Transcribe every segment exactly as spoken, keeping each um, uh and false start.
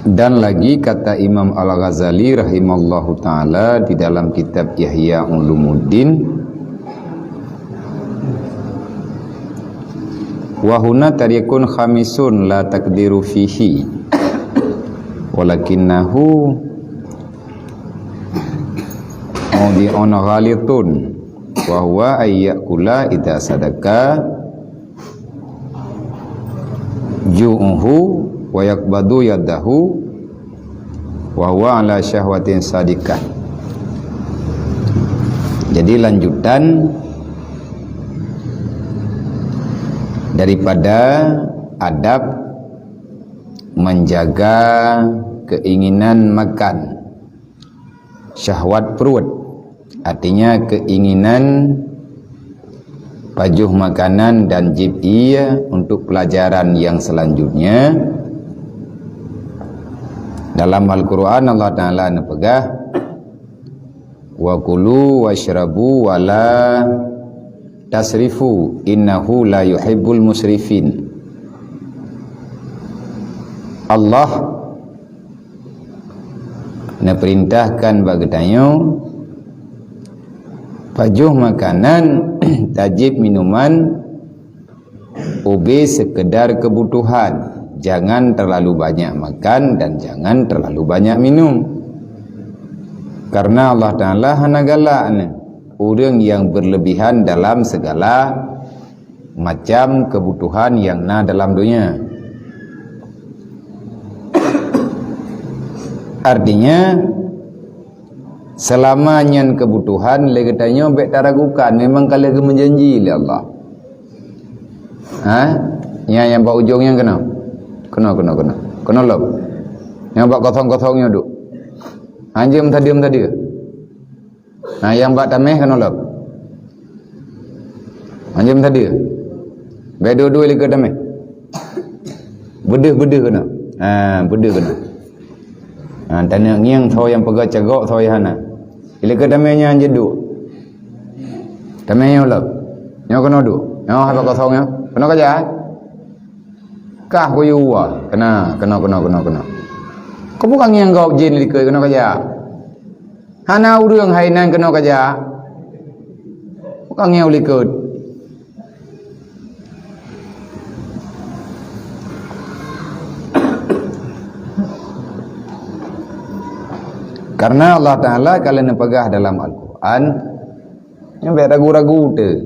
Dan lagi kata Imam Al-Ghazali rahimallahu taala di dalam kitab Ihya Ulumuddin, "Wa huna tariqun khamisun la taqdiru fihi, walakinnahu maudi'un ghalitun, wa huwa ayyakula idza sadaka ju'uhu wa yaqbadu yadahu wa huwa ala syahwatin sadikah." Jadi, lanjutan daripada adab menjaga keinginan makan, syahwat perut, artinya keinginan pajoh makanan dan jieb ié untuk pelajaran yang selanjutnya. Dalam Al-Quran, Allah Ta'ala neupeugah, "Wa kulu wasyrabu wa la tasrifu, innahu la yuhibbul musrifin." Allah neupeurintahkan bak geutanyoe pajoh makanan, tajieb minuman ubé seukeudar keubutuhan, jangan terlalu banyak makan dan jangan terlalu banyak minum. Karena Allah Ta'ala hana galak nyan ureuëng nyang berlebihan dalam segala macam keubutuhan nyang na dalam donya. Artinya, seulama nyan keubutuhan lé geutanyoe bék taragukan, memang ka lheueh geumeujanji lé Allah. Ha? Nyang, nyang bak ujong nyan keunoe. Keunoe, keunoe, keunoe. Keunoe lom. Nyang bak kosong-kosong nyoe duek. Hanjeut tadi, tadi. Ha, nyang bak tameh keunoe lom. Hanjeut tadi. Bék dua-dua likot tameh. Beudeuh-beudeuh keunoe. Ha, beudeuh keunoe. Ha, taneuk ngieng soe nyang peugah cagok, soe nyang hana. Ilée keu tamé nyan jeuet duek. Tamé nyoe lom. Nyoe keunoe duek. Nyoe haba kosong nyoe. Keunoe ka jak. Kah kuyue wa. Keunoe, keunoe, keunoe, keunoe, keunoe. Keu bukan ngieng gob jén likot keunoe ka jak. Hana ureuëng hai nan keunoe ka jak. Bukan ngieng likot. Karena Allah Ta'ala ka lheueh neupeugah dalam Al-Quran, nyan bék ragu-ragu teuh.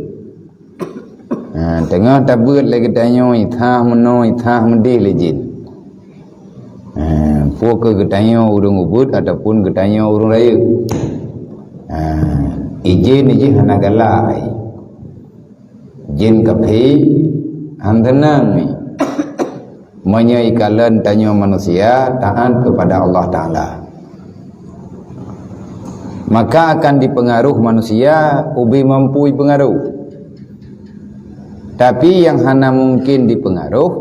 Ha, teungoh tabeuet lé geutanyoe, ithah meunoe, ithah meudeh lé jén. Ha, peu kheueh geutanyoe ureuëng ubit ataupun geutanyoe ureuëng rayeuk. Ha, ijén jih hana galak. Jén kafé han teunang nyan. Meunyoe ikalon tanyoe manusia taat kepada Allah Ta'ala, maka akan dipeungaruh manusia ubé mampu ipeungaruh. Tapi nyang hana mungkin dipeungaruh,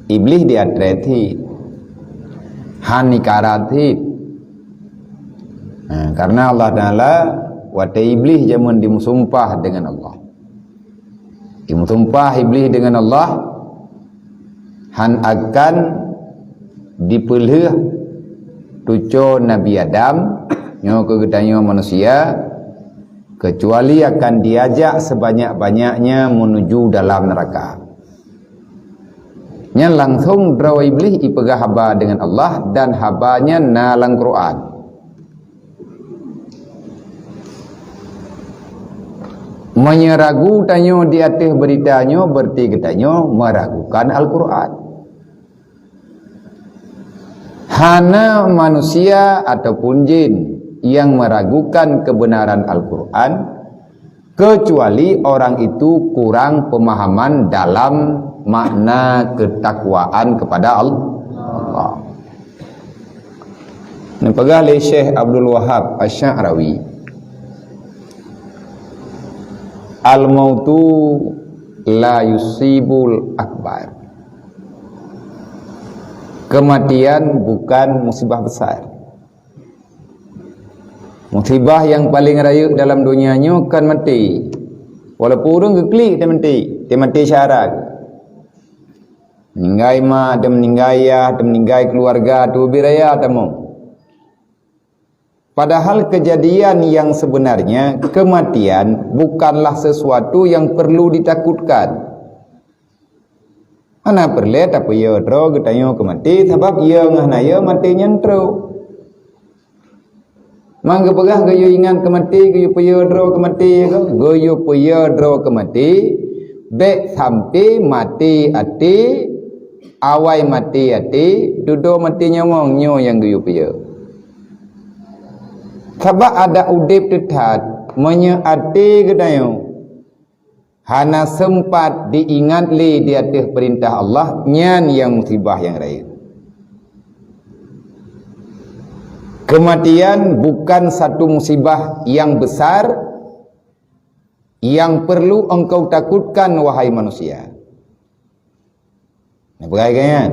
Iblih di ateueh thit. Han ikarat thit. Ha, karena Allah Ta'ala, watée Iblih jameun dimeusumpah dengan Allah. Dimeusumpah Iblih dengan Allah, han akan dipeulheueh tuco Nabi Adam, nyoe keu geutanyoe manusia, kecuali akan diajak sebanyak-banyaknya menuju dalam neraka. Nyan langsong droe Iblih ipeugah haba dengan Allah dan haba nyan na lam Quran. Meunyoe ragu tanyoe di ateueh beurita nyoe, berarti geutanyoe meragukan Al-Quran. Hana manusia ataupun jin nyang meragukan kebenaran Al-Quran, kecuali orang itu kurang pemahaman dalam makna ketakwaan kepada Allah. Neupeugah lé Syekh Abdul Wahhab Asy-Sya'rawi, "Al-mautu la yusibul akbar." Kematian bukan musibah besar. Musibah nyang paleng rayeuk dalam donya nyoe kan maté. Walaupun ureuëng geuklik teumaté, teumaté syarat. Meninggai mak, dan meninggai ayah, dan meninggai keluarga, tu ubit raya tamu. Padahal kejadian yang sebenarnya, kematian bukanlah sesuatu yang perlu ditakutkan. Hana peureulée tapeuyo droe geutanyoe keu maté, sabab yo ngon hana yo maté nyan trok. Man geupeugah geuyue ingat keu maté, geuyue peuyo droe keu maté, geuyue peuyo droe keu maté, bék sampai maté até, awai maté até, dudoe maté nyawöng nyoe nyang geuyue peuyo. Sabab adak udeb teuthat, meunyoe até geutanyoe hana sempat diingat lé di ateueh peurintah Allah, nyan nyang musibah nyang rayeuk. Kematian bukan satu musibah yang besar yang perlu engkau takutkan, wahai manusia. Nah, peugah lagée nyan.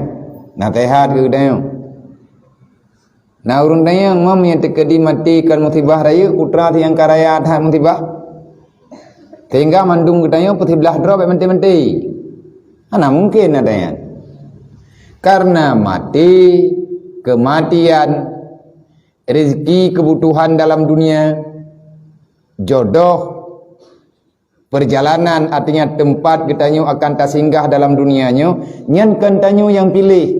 Naseuhat keu geutanyoe. Na ureuëng tanyong, "Mam, nyang teukeudi maté kon musibah rayeuk, putra nyang ka raya that musibah?" Sehingga mandum geutanyoe peusiblaih droe bék maté-maté. Hana mungken na tanyong. Karena maté, kematian, rezeki, kebutuhan dalam dunia, jodoh, perjalanan, artinya tempat geutanyoe akan tasinggah dalam dunia nyoe, nyan kon tanyoe nyang piléh.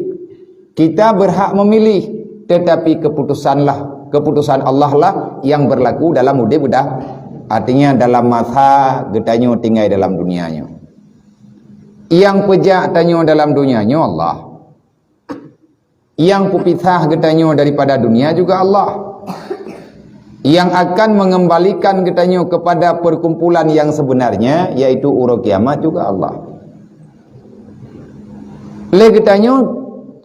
Kita berhak memilih, tetapi keputusanlah, keputusan Allah lah yang berlaku dalam udeb geutanyoe. Artinya dalam masa geutanyoe tinggai dalam dunia nyoe. Nyang peujak tanyoe dalam dunia nyoe Allah. Nyang peupisah geutanyoe daripada dunia juga Allah. Nyang akan mengembalikan geutanyoe kepada perkumpulan yang sebenarnya, yaitu uroe kiamat juga Allah. Lé geutanyoe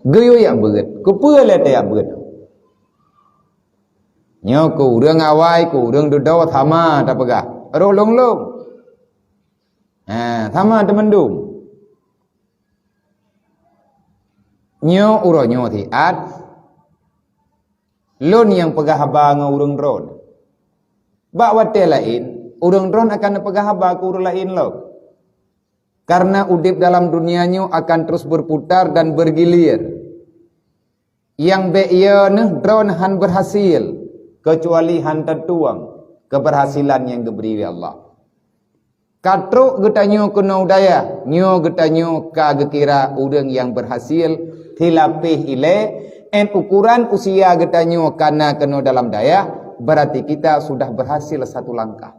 geuyue jak beuet, keupeue lé tajak beuet? Nyoe keu ureuëng awai, keu ureuëng dudoe sama tapeugah, roh lôn-lôn. Ha, sama teumandum. Nyoe uroe nyoe siat, lôn nyang peugah haba ngon ureuëng droen. Bak watée laén, ureuëng droen akan neupeugah haba keu ureuëng laén lom. Karena udeb dalam dunia nyoe akan terus berputar dan bergilir. Nyang bék yo neuh droen han berhasil, kecuali han tatueng keberhasilan nyang geubri lé Allah. Ka trok geutanyoe keunoe u dayah, nyoe geutanyoe ka geukira ureuëng nyang berhasil, silapeh ilée, 'an ukuran usia geutanyoe ka na keunoe dalam dayah, berarti kita sudah berhasil satu langkah.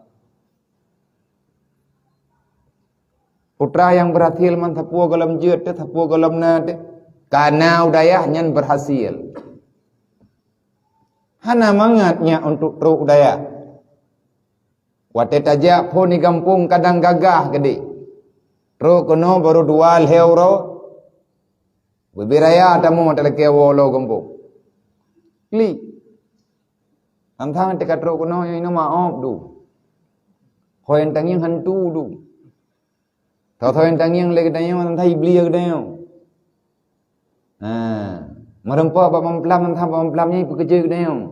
Putra nyang berhasil man sapeue gohlom jeuet teuh, sapeue gohlom na teuh, ka na u dayah nyan berhasil. Hana mangat nyak untuk trok u dayah. Watée tajak phon di gampông kadang gagah keudeh. Trok keunoe barô dua lhée uroe, bubé raya tamu talakée woe lom gampông. Klik. Tang-tang teuka trok keunoe nyang inoe maob du. Ho nyang tangieng hantu du. Tho-tho nyang tangieng lé geutanyoe, tang-tang Iblih geutanyoe. Ha, meureumpok bak mamplam, tang-tang bak mamplam nyan ipeukeujeuet geutanyoe.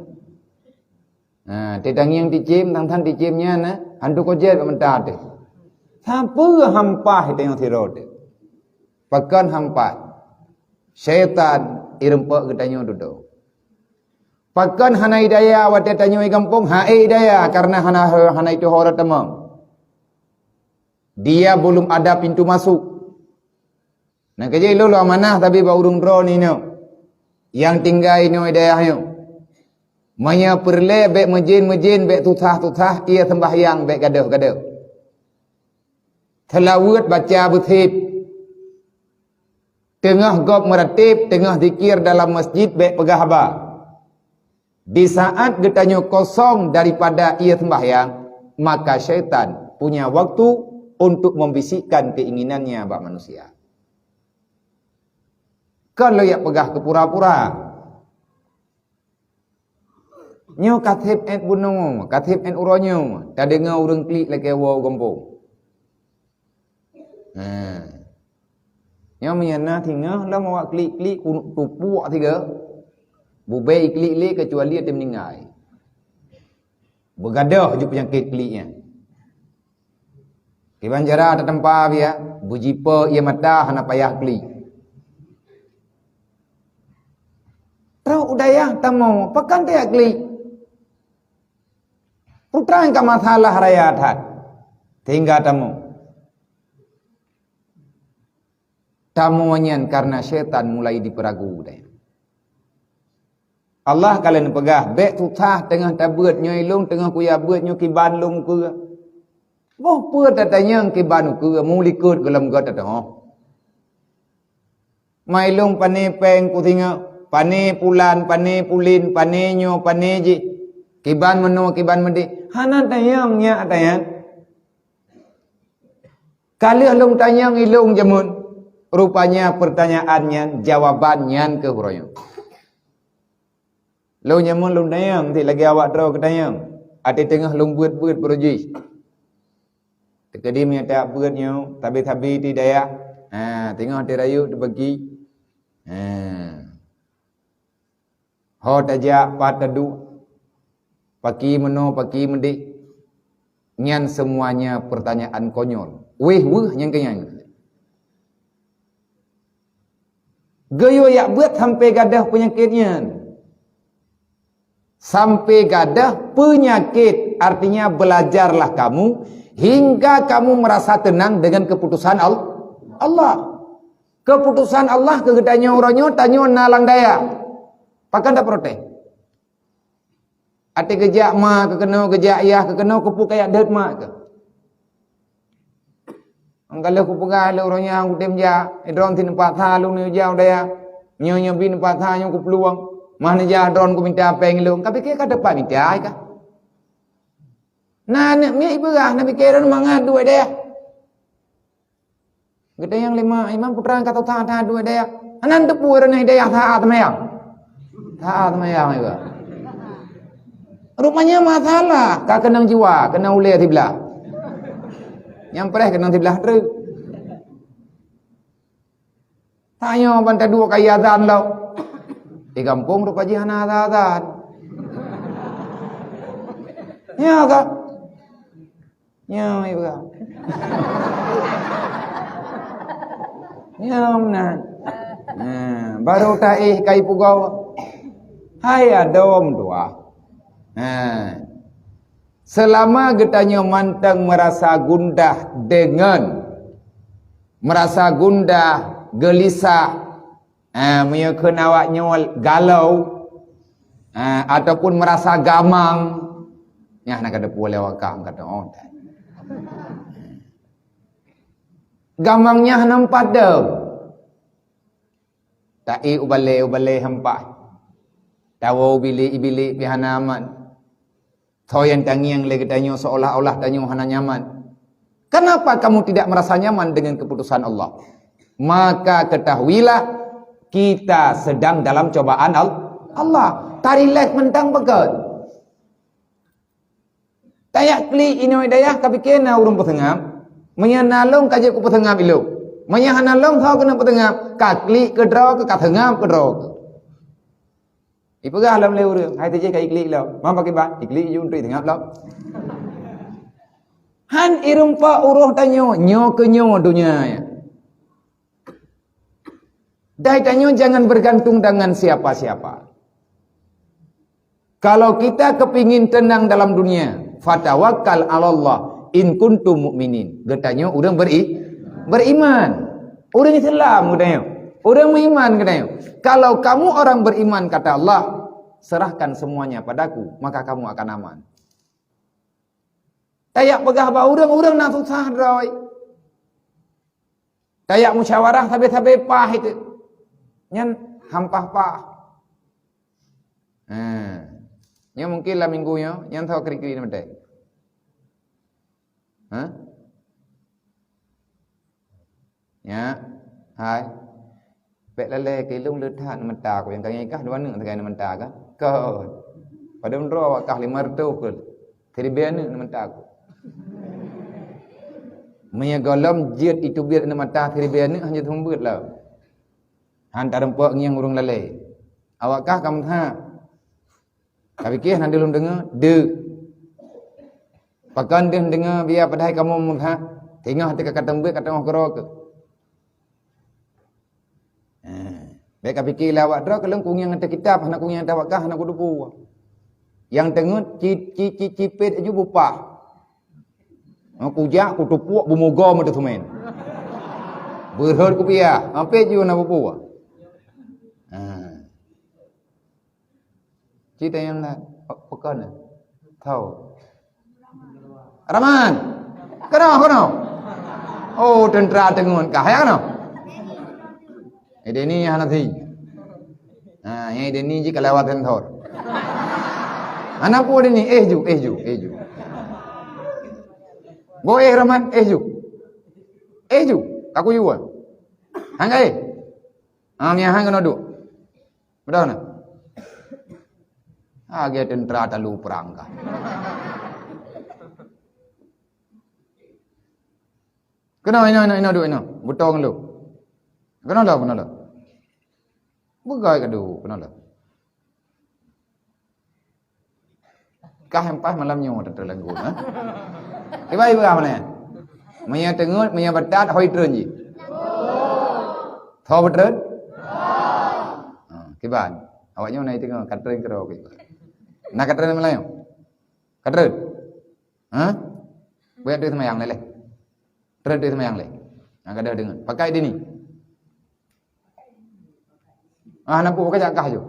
Ha, teutangieng ticém, tang-tang ticém nyan, eh, hantu kojét bak mata teuh. Sapeue hampa geutanyoe sidroe teuh? Pakon hampa? Syaitan ireumpok geutanyoe dudoe. Pakon hana hidayah watée tanyoe i gampông? Hana hidayah karena hana, hana ituho rot tamong. Dia belum ada pintu masuk. Nah, keujih lôn amanah tapi bak ureuëng droeneuh nyoe nyang tinggai inoe i dayah nyoe. Meunyoe peureulée bék meujén-meujén, bék susah-susah, ie seumbahyang bék gadôh-gadôh. Seulaweuet baca beusép. Teungoh gob meuratéb, teungoh zikir dalam masjid bék peugah haba. Di saat geutanyoe kosong daripada ie seumbahyang, maka syaitan punya waktu untuk membisikkan keinginannya bak manusia. Kon lôn jak peugah keu pura-pura. Nyoe ka sép ét bunoe, ka sép ét uroe nyoe, tadeungoe ureuëng klik lakée woe u gampông. Ha. Nyoe meunyoe na singoh lom awak klik-klik keuneuk tupuek sigoe, bubé iklik lé kecuali até meuninggai. Beugadôh ju peunyakét klik nyan. Kiban cara tatampa biya, beujipo ie mata hana payah klik. Trok u dayah tamong, pakon tajak klik? Putra nyang ka masalah raya that. Sehingga tamong. Tamong nyan karena syaitan mulai dipeuragu deh. Allah ka lheueh neupeugah, "Bék susah teungoh tabeuet nyoe ilong, teungoh kuya beuet nyoe kiban lôn ukeue." Boh peue tatanyong kiban ukeue, meulikot gohlom göt teuh. Mai lôn pane péng kusingoh, pane pulan, pane pulin, pane nyoe, pane jih. Kiban meunoe, kiban meudeh. Hana tanyong nyak tanyong. Ka lheueh lôn tanyong ilong jameun. Rupanya pertanyaan nyan, jawaban nyan keuh uroe nyoe. Lôn jameun lôn tanyong, ti lagèe awak droe geutanyong. Até teungoh lôn beuet-beuet peuruji. Teukeudi meunyo tajak beuet nyoe, sabe-sabe di dayah. Ha, teungoh até rayeuk teubagi. Ha. Ho tajak pat taduek. Paki meunoe, paki meudeh. Nyan semuanya pertanyaan konyol. Wéh weuh nyang keu nyan. Geuyue jak beuet sampai gadoh peunyakét nyan. Sampai gadoh peunyakét, artinya belajarlah kamu hingga kamu merasa tenang dengan keputusan Al-, Allah. Keputusan Allah keu geutanyoe uroe nyoe, tanyoe na lam dayah. Pakon taprotes? Até geujak ma keuh keunoe, geujak yah keuh keunoe, keupeue kajak deuet ma keuh. Nyang ka lheueh kupeugah lé uroe nyan kutem jak, eh, droeneuh sit neupaksa lôn neujak u dayah. Nyoe nyoe bi neupaksa nyoe kupeuluwang. Mah neujak droeneuh kumita péng lôn. Kapike ka teupah mita ai kah? Na aneuk miet ipeugah, na pike droeneuh mangat duek dayah. Geutanyong lé mak, "Imam, putra ka teuta that duek dayah." Hana teupeu droeneuh dayah that seumayang. That seumayang juga. Rupanya masalah ka keunong jiwa, keunong ulèe siblah. Nyang preh keunong siblah treuk. Tanyoe ban taduek kayèe azan lom. Di gampông rupa jih hana azan-azan. Ya kan? Nyoe ibu. Nyoe meunan. Ha, baru taéh kai pugoe. Hai adom dua. Ha. Selama geutanyoe mantong merasa gundah dengan, merasa gundah, gelisah, Ah, meunyoe kheun awak nyoe galau, ah, ataupun meurasa gamang, nyan hana ka teupeu lé awak kah, ka teuôt. Gamang nyan hana meupadum. Taék u balée, u balée hampa. Tawoe u bilék, i bilék pih hana aman. Soe nyang tangieng lé geutanyoe seolah-olah tanyoe hana nyaman. Kenapa kamu tidak merasa nyaman dengan keputusan Allah? Maka ketahuilah, kita sedang dalam cobaan Al-, Allah. Tarilek mantong beugöt. Tajak klik inoe dayah ka pike na ureuëng peuseungab. Meunyoe na lôn ka jeuet kupeuseungab ilôn. Meunyoe hana lôn soe keuneuk peuseungab, ka klik keudroe keuh, ka seungab keudroe keuh. Ipeugah lom lé ureuëng, "Hai teujih ka iklik lom." "Ma pakriban?" "Iklik ju, untuk iteuhab lom." Han ireumpok uroh tanyoe, nyoe keu nyoe donya nyan. Dai tanyoe jangan bergantung dengan siapa-siapa. Kalau kita kepingin tenang dalam dunia, fatawakkal 'alallah in kuntum mu'minin. Geutanyoe ureuëng beri-, beriman. Ureuëng Islam geutanyoe. Ureuëng meuiman geutanyoe. Kalau kamu orang beriman, kata Allah, serahkan semuanya padaku, maka kamu akan aman. Tajak peugah bak ureuëng, ureuëng na susah droe. Tajak musyawarah sabe-sabe paih itu. Nyan hampah paih. Ha. Nyan mungkin lam minggu nyoe, nyan soe krik-krik na meutai. Ha? Nyan, hai. Bék lalé keu ilôn le that mata ku nyang ka ngieng kah dua neuk sagai mata kah? Kon. Padum droe awak kah lima reutôh keu. Siribée neuk mata ku. Meunyoe gohlom jeuet itu biet mata siribée neuk hana jeuet seumeubeuet lom. Han tareumpok ngieng ureuëng lalé. Awak kah ka meuhat. Ka pike hana lôn deungoe, deuh. Pakon deuh deungoe biya padahai kamoe meuhat, teungoh teuka ka teumbeuet ka teungoh keudroe keuh. Eh, Bék kapike lé awak droe, kalon kunyang ateueh kitab, hana kunyang ateueh awak kah, hana kuteupeue. Nyang teungeut ci-, ci-, ci-, cipet aju bupah. Kujak, kutupuek, bumugoe meuteuseumen. Beurhot kupiah, ampet ju na bubu. Ha. Cit nyang na, pe-, pekan na. Tho. Rahman. Keunoe, keunoe. Oh, teuntra teungon kah, ya keunoe? Eh, Deni hana thi. Ha, nyang Deni ji kalewat sensor. Hana peue Deni, eh ju, eh ju, eh ju. Go eh Rahman, eh ju. Eh ju, aku ju. Hang eh. Ha, miah hang kena duk. Betul na? Ha, dia teuntra talu perang kah. Keunoe, inoe, inoe, inoe, duek inoe. Butong lu. Keunoe lo, keunoe lo. Bukai kadu, keunoe lo. Kah nyang paih malam nyoe teuteulanggu, ha? Ibai beurah mana? Meunyo teungeut, meunyo batat, hoi treun jih. Tho beutreun? Ha, kiban. Awak nyoe na teungeut, ka treun keudroe kiban. Na ka treun Meulayu? Ka treun? Ha? Buet duek seumayang lé. Treun duek seumayang lé. Nyang ka deuh deungon. Pakai Deni. Ah, na peue kajak kah ju.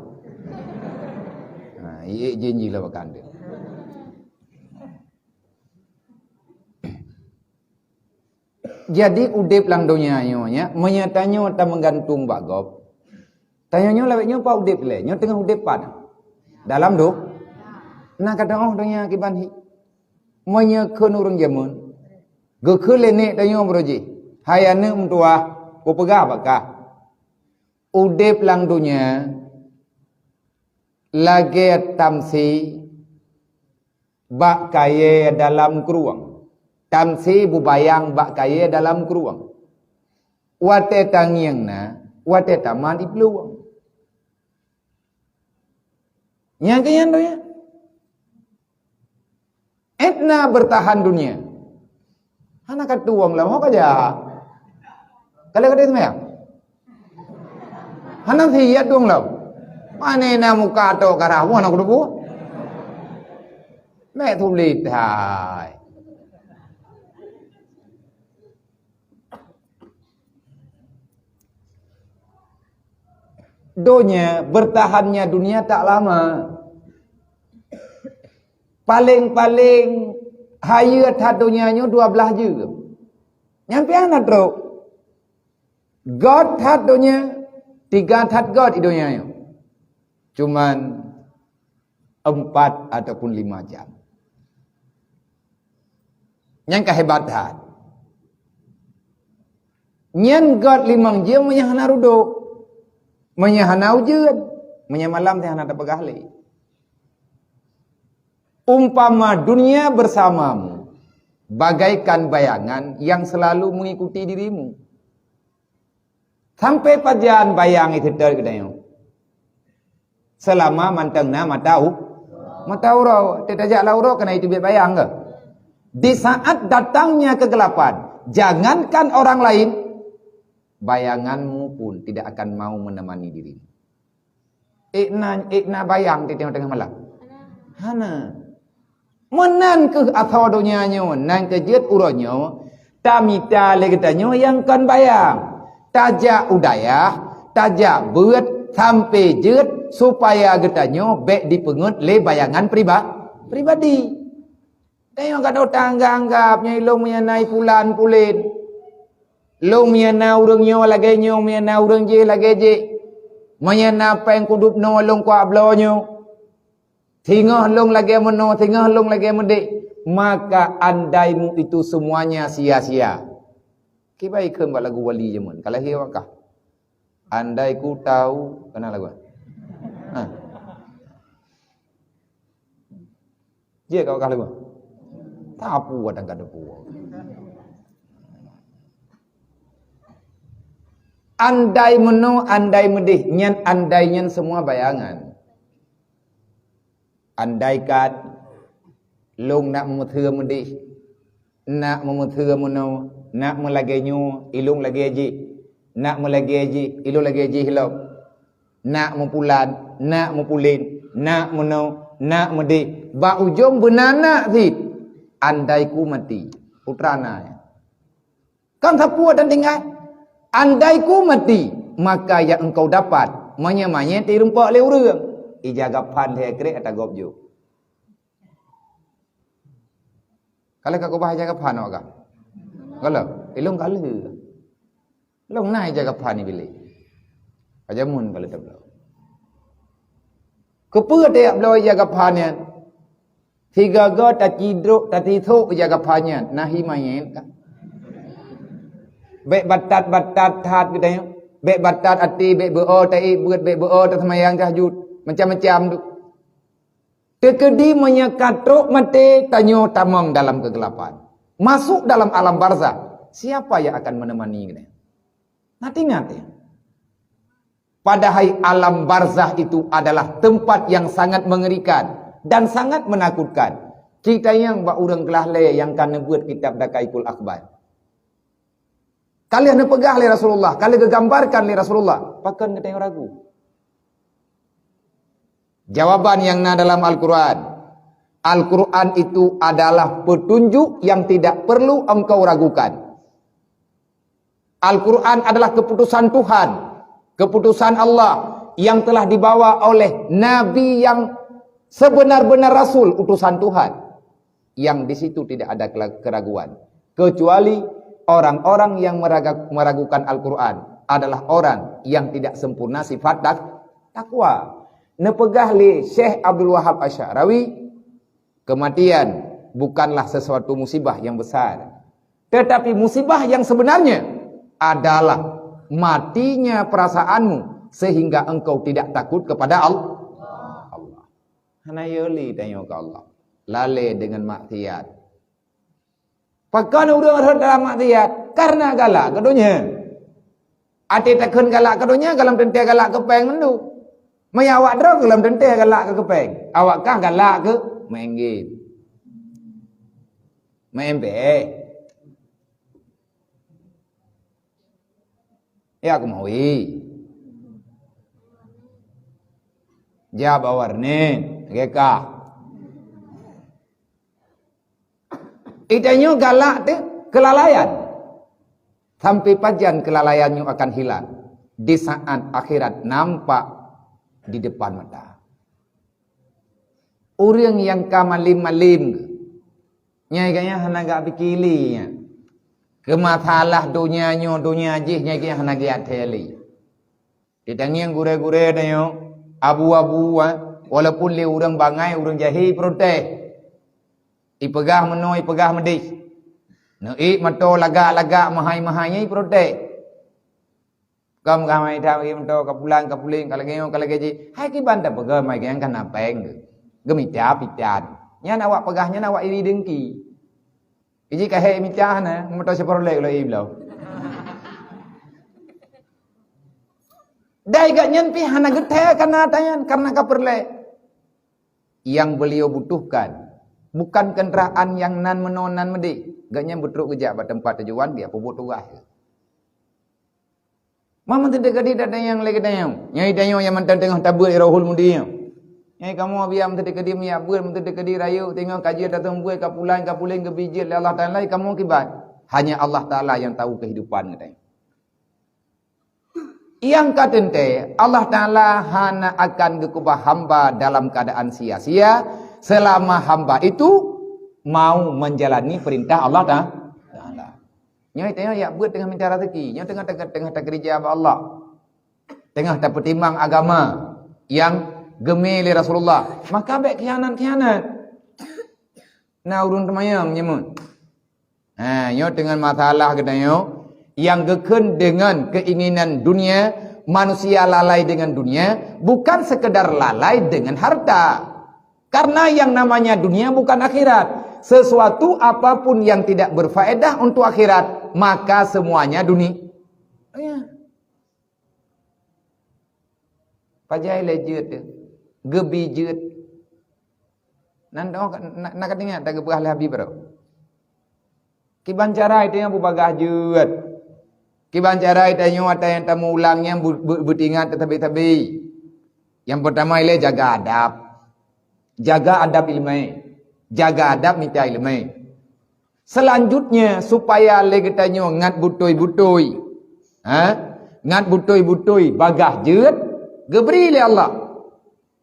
Ha, ié jin ji lah pakai ande. Jadi udeb lam donya nyoe nya, meunyo tanyoe tameugantung bak gob. Tanyoe nyoe lawét nyoe pat udeb lé, nyoe teungoh udeb pat. Dalam doh. Na ka teuoh donya kiban hi. Meunyoe kheun ureuëng jameun, geukheun lé nek tanyoe baroe jih, "Hai aneuëk meutuwah, kupeugah bak kah, udeb lam donya lagée tamsi bak kayée dalam krueng. Tamsi bubayang bak kayée dalam krueng. Watée tangieng na, watée tamat iplueng." Nyang keu nyan donya. Etna bertahan dunia. Hana ka tueng lom, ho ka jak. Ka lheueh ka deuh seumayang? Hana siat tueng lom. Pane na muka tok karah, wah na kutubu. Mek sulit hai. Donya, bertahannya dunia tak lama. Paléng-paléng hayeue that donya nyoe dua blaih jeuem. Nyan pih hana trok. Göt that donya, tiga that göt di donya nyoe. Cuman empat ataupun lima jam. Nyang ka hebat that. Nyan göt limong jeuem meunyo hana rudok, meunyo hana ujeuen, meunyo malam teuh hana tapeugah lé. Umpama dunia bersamamu bagaikan bayangan yang selalu mengikuti dirimu. Sampai pajan bayang itu terjadi? Selama mantong na mata u-, mata uroe, teutajak lam uroe keunan itu biet bayang ke? Di saat datangnya kegelapan, jangankan orang lain, bayanganmu pun tidak akan mau menemani dirimu. Ék na, ék na bayang di teungoh-teungoh malam? Hana. Meunan kheueh asoe donya nyoe, nan keu jeuet uroe nyoe, tamita lé geutanyoe nyang kon bayang. Tajak u dayah, tajak beuet sampoe jeuet, supaya geutanyoe bék jipeungeut lé bayangan priba-, pribadi. Tanyoe gadôh taanggab-anggab nyoe ilông meunyo na i pulan pulen. Lông meunyo na ureuëng nyoe lagée nyoe, meunyo na ureuëng jéh lagée jéh. Meunyo na péng kudub noe lông kuak bloe nyoe. Singoh lông lagée meunoe, singoh lông lagée meudéh, maka andaimu itu semuanya sia-sia. Kiban kheun bak lagu wali jameun, ka lahé awak kah? Andai ku tahu, kana lagu. Ha. Jeuet kah awak kah lagu? Tapu watang ka teupeu. Andai meunoe, andai meudéh, nyan andai nyan semua bayangan. Andaikan lông nak meumeuteue meudéh, nak meumeuteue meunoe, nak meulagée nyoe, ilông lagée jih, nak meulagée jih, ilông lagée jih lom. Nak meupulan, nak meupulen, nak meunoe, nak meudeh. Bak ujong beuna nak cit. Andai ku mati. Putra na. Kan sapeue dan tinggai. Andai ku mati, maka yang engkau dapat, manyét-manyét irumpok lé ureuëng. Ija gaphan lhée krek ata gob jok. Kalau ka kubah ija gaphan awak ka. Kalau, ilong kali. Long na ija gaphan ni bilik. Pajamun kalau tabloe. Keupeue teuyak bloe ija gaphan nyan? Sigaga tacidrok, tatisok ija gaphan nyan, nahi manyét ka. Bék batat-batat that geutanyoe. Bék batat até, bék beu-o taék beuet, bék beu-o taseumayang tahajud. Macam-macam tu. Teukeudi meunyoe ka trok maté, tanyoe tamong dalam keugelapan. Masuk dalam alam barzah. Siapa yang akan menemani geutanyoe? Ingat-ingat ya. Padahai alam barzah itu adalah tempat yang sangat mengerikan dan sangat menakutkan. Cit tanyong bak ureuëng glah lhée nyang ka neubeuet kitab Daqaiqul Akhbar. Ka lheueh neupeugah lé Rasulullah, ka lheueh geugambarkan lé Rasulullah, pakon geutanyoe ragu? Jawaban nyang na dalam Al-Quran. Al-Quran itu adalah petunjuk yang tidak perlu engkau ragukan. Al-Quran adalah keputusan Tuhan, keputusan Allah yang telah dibawa oleh Nabi yang sebenar-benar Rasul, utusan Tuhan, yang di situ tidak ada kela-, keraguan, kecuali orang-orang yang meraga-, meragukan Al-Quran adalah orang yang tidak sempurna sifat tak-, takwa. Neupeugah lé Syekh Abdul Wahab Asy-Sya'rawi, kematian bukanlah sesuatu musibah yang besar. Tetapi musibah yang sebenarnya adalah matinya perasaanmu sehingga engkau tidak takut kepada Al-, Allah. Hana yoli tanyoe ke Allah. Lalée dengan maksiat. Pakon ureuëng rhot dalam maksiat? Karena galak keu donya. Até takheun galak keu donya, gohlom teuntée galak keu péng mandum. Meunyoe awak droe gohlom teuntée galak keu péng. Awak kah galak keu main game. Main P S. Ya, keumawi. Jaweueb awak nyan, lagée kah. Itanyoe galak teuh kelalaian. Sampai pajan kelalaian nyoe akan hilang? Di saat akhirat nampak di depan mata. Ureuëng nyang ka malem-malem geuh, nyai geuhnyan hana geupiké lé nyan. Keu masalah donya nyoe, donya jih, nyai geuhnyan hana geuaté lé. Ditangieng gurée-gurée tanyoe, abu-abu, ha, walaupun lé ureuëng bangai, ureuëng jahé protes. Ipeugah meunoe, ipeugah meudeh. Neuék moto lagak-lagak, meuhai-meuhai, nyai protes. Ka meugah mai that bagi moto, ka pulang, ka puléng, ka lagée nyoe, ka lagée jih. Hai kiban tapeugah mai nyang kana péng tu. Geumita pitan. Nyan awak peugah nyan awak iri dengki. Iji ka hék mita hana, moto Chevrolet lom iri bloe. Dai gak nyan pih hana geuthée kana tanyan, karena ka peureulée. Yang beliau butuhkan bukan kenderaan yang nan meunoe nan meudeh. Gak nyan beutrok geujak bak teumpat tujuan, geupeubuet tugaih. Ma meuteudeh keudeh that nyang lagée tanyoe. Nyai tanyoe nyang mantong teungoh tabeuet Rauhul Mudi nyoe. Nyai kamoe biya meuteudeh keudeh meuyak beuet, meuteudeh keudeh rayeuk, teungoh ka jeuet datang buet, ka pulan, ka puléng, geubri jeuet lé Allah Taala, kamoe kiban. Hanya Allah Taala yang tahu kehidupan geutanyoe. Nyang ka teuntée, Allah Taala hana akan geukeubah hamba dalam keadaan sia-sia selama hamba itu mau menjalani perintah Allah Ta-, Taala. Nyoe tanyoe yak beuet teungoh mita rezeki, nyoe teungoh, teungoh, teungoh takeurija bak Allah. Teungoh tapeutimang agama nyang geumé lé Rasulullah. Maka bék khianat-khianat. Na ureuëng teumayang nyeumeuet. Ha, nyoe teungoh masalah geutanyoe nyang geukheun dengan keinginan dunia, manusia lalai dengan dunia, bukan sekedar lalai dengan harta. Karena yang namanya dunia bukan akhirat. Sesuatu apapun yang tidak berfaedah untuk akhirat, maka semuanya duni-, ya. Pajan lé jeuet teuh, geubi jeuet. Nan dong na, na, na ka teuingat tageupeugah lé Habib baroe. Kiban cara tanyoe beubagaih jeuet. Kiban cara tanyoe ata nyang tameuulang nyan beu-, beu-, beutingat teutabé-tabé. Nyang peutama ilée jaga adab. Jaga adab ileumé. Jaga adab mita ileumé. Seulanjutnya, supaya lé geutanyoe ngat beutôi-beutôi, ha? Ngat beutôi-beutôi bagaih jeuet geubri lé Allah.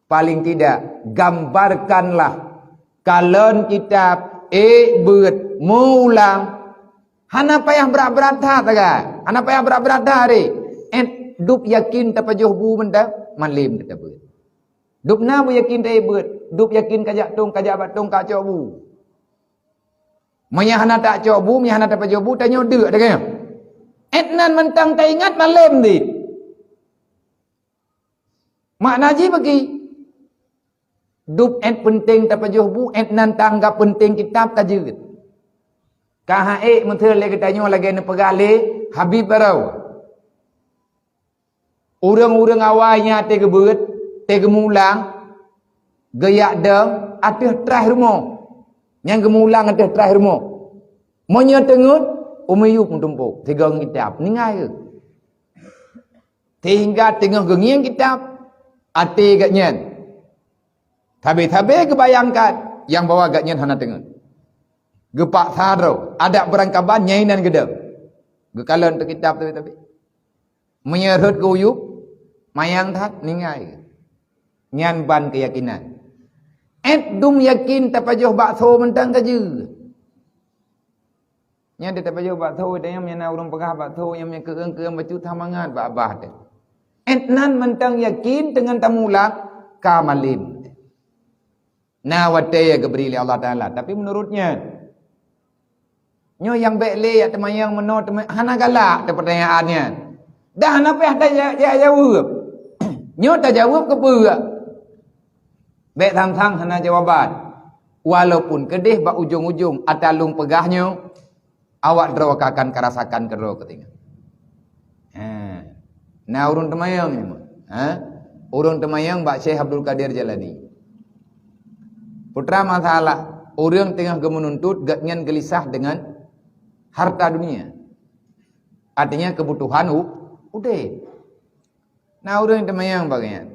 Paling tidak, gambarkanlah kalon kitab, ék beuet, meuulang. Hana payah brat-brat that sagai. Hana payah brat-brat that, ré. Ék dub yakin tapajoh bu mantong, malém tatabeuet. Dub na beuyakin taék beuet, dub yakin kajak tông, kajak bak tông kacok bu. Meunyo hana tacok bu, meunyo hana tapajoh bu, tanyoe deuk, deungoe. Ék nan mantong taingat malém dit. Makna jih bagi. Dub ék peunteng tapajoh bu, ék nan tanggap peunteng kitab ka jeuet. Ka ha ék meuteul lé geutanyoe lagée neupeugah lé Habib Barau. Ureuëng-ureuëng awai nyan até geubeuet, até geumulang, geuyak dong ateueh traih rumoh. Nyang geumulang ateueh traih rumoh. Meunyoe teungeut, u miyueb meutumpôk, sigoe kitab, ninggai geuh. Sehingga teungoh geungieng kitab, até geuh nyan. Sabe-sabe geubayangkan nyang bahwa geuh nyan hana teungeut. Geupaksa droe, adak beurangkaban nyang inan geudong. Geukalon teuh kitab sabe-sabe. Meunyoe rhot geuyub, manyang that, ninggai. Nyan ban keuyakinan. Ék dum yakin tapajoh bakso mantong ka jeuet. Nyan tapajoh bakso, tanyong nyang na ureuëng peugah bakso, nyang meunyoe keueung-keueung bacut that mangat bak babah teuh. Ék nan mantong yakin teungon tamulak ka malém. Na watée geubri lé Allah Taala, tapi meunurot nyan. Nyoe nyang bék lé jak teumanyong meunoe teuma-, hana galak teuh peutanyaan nyan. Dah hana payah tajaweueb. Nyoe tajaweueb keupeue? Bék sang-sang hana jawaban. Walaupun keudeh bak ujong-ujong ata lôn peugah nyoe, awak droe ka akan karasakan keudroe keutinggai. Ha. Na ureuëng teumanyong nyoe. Ha? Ureuëng teumanyong bak Syekh Abdul Qadir Jailani. Putra masalah, ureuëng teungoh geumeununtut gobnyan geulisah deungon harta dunia. Artinya keubutuhan u-, udeb. Na ureuëng teumanyong bak gobnyan.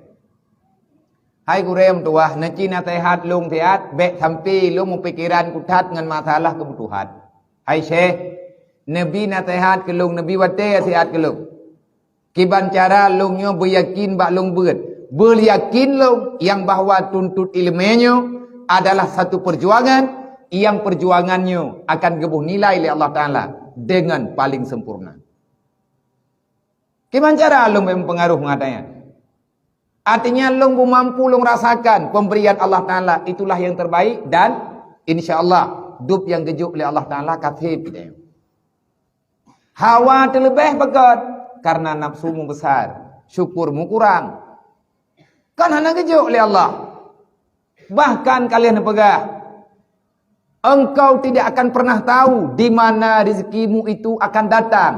Hai gurée meutuwah, neuci naseuhat lôn siat, bék sampoe lôn meupikeran kuthat ngon masalah keubutuhan. Hai Syekh, neubi naseuhat keu lôn, neubi watée siat keu lôn. Kiban cara lôn nyoe beuyakin bak lôn beuet. Beuyakin lôn nyang bahwa tuntot iéleumé nyoe adalah satu perjuangan, nyang perjuangan nyoe akan geuboh nilai lé Allah Taala deungon paléng sempurna. Kiban cara lôn meupengaruh meuhadab nyan? Artinya lôn beumampu lôn rasakan pemberian Allah Taala, itulah yang terbaik dan insya Allah dub nyang geujok lé Allah Taala ka sép geutanyoe. Hawa teuleubeh beugét karena nafsu meubesar, syukur meukurang. Kan hana geujok lé Allah. Bahkan ka lheueh neupeugah, "Engkau tidak akan pernah tahu di mana rezekimu itu akan datang,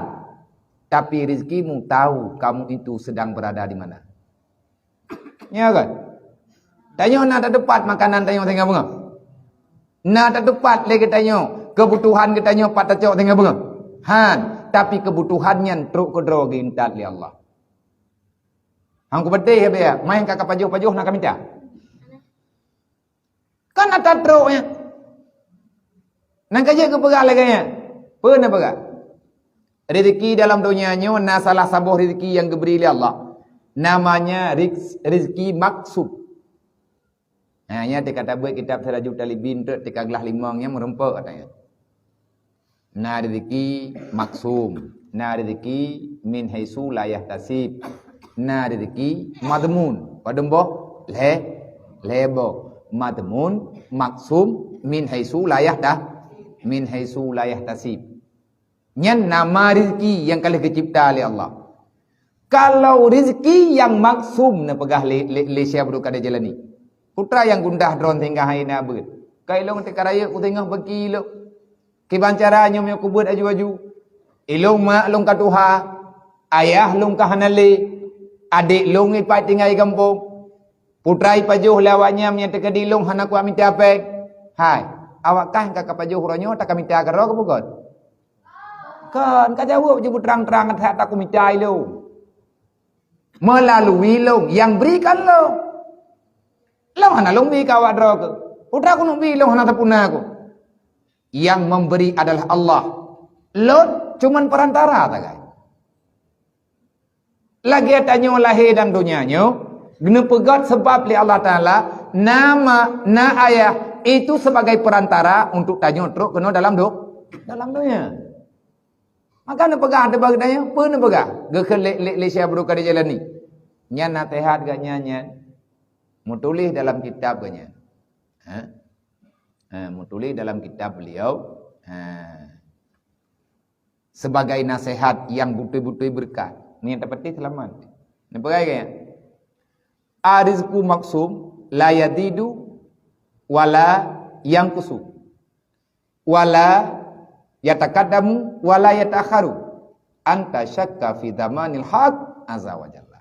tapi rezekimu tahu kamu itu sedang berada di mana." Ya kan? Tanyoe na tateupat makanan tanyoe singoh beungoh? Na tateupat lé geutanyoe keubutuhan geutanyoe pat tacok singoh beungoh? Han, tapi keubutuhan nyan trok keudroe geuintat lé Allah. Han kupeudeh ya, main ka kapajoh-pajoh na kamita. Kan ata trok nyan. Nang ka jeuet geupeugah lagée nyan. Peue neupeugah? Rezeki dalam donya nyoe na salah saboh rezeki nyang geubri lé Allah. Namanya riz-, rezeki maksum. Ha, nyan teuka tabeuet kitab Sirajut Talibin teuk teuka glah limong nyang meureumpok katanya. Na rezeki maksum, na rezeki min haitsu la yahtasib, na rezeki madmun. Padum boh? Lhée, lhée boh. Madmun, maksum, min haitsu la yahta-, min haitsu la yahtasib. Nyan nama rezeki nyang ka lheueh geucipta lé Allah. Kalau rezeki nyang maksum neupeugah lé, lé, lé Syekh Abdul Qadir Jailani. Putra nyang gundah droe singgah hai na beuet. Ka ilong teuka rayeuk kusingoh beuki ilong. Kiban cara nyoe meunyoe kubeuet aju-aju. Ilong mak lôn ka tuha, ayah lôn ka hana lé, adék lôn ipat tinggai gampông. Putra ipajoh lé awaknyan nyang teukeudi lôn hana kuat mita péng. Hai, awak kah ka kapajoh uroe nyoe takamita keudroe keu peugöt? Kon, kajaweueb jeuet beutrang-trang that takumita ilôn. Melalui lôn, yang berikan lôn. Lôn hana lôn bi keu awak droe keuh. Putra keuneuk bi, lôn hana teupuna keuh. Yang memberi adalah Allah. Lôn cuman perantara sagai. Lagée tanyoe lahé lam donya nyoe, geuneupeugot sabab lé Allah Taala, na ma, na ayah, itu sebagai perantara untuk tanyoe trok keunoe dalam do, dalam donya. Maka neupeugah teuh bak geutanyoe, peue neupeugah? Geukheun lé, lé, lé Syekh Abdul Qadir Jailani. Nyan naseuhat geuhnyan nyan meutuléh dalam kitab geuhnyan. Ha? Ha, meutuléh dalam kitab beliau. Ha. Sebagai naseuhat nyang beutôi-beutôi beureukat. Nyang tapatéh seulamat. Neupeugah lagée nyan. Ar-rizqu maqsum la yazidu wa la yanqusu. Wa la yataqaddamu wa la yata'akharu. Anta syakka fi zamanil haq azza wa jalla.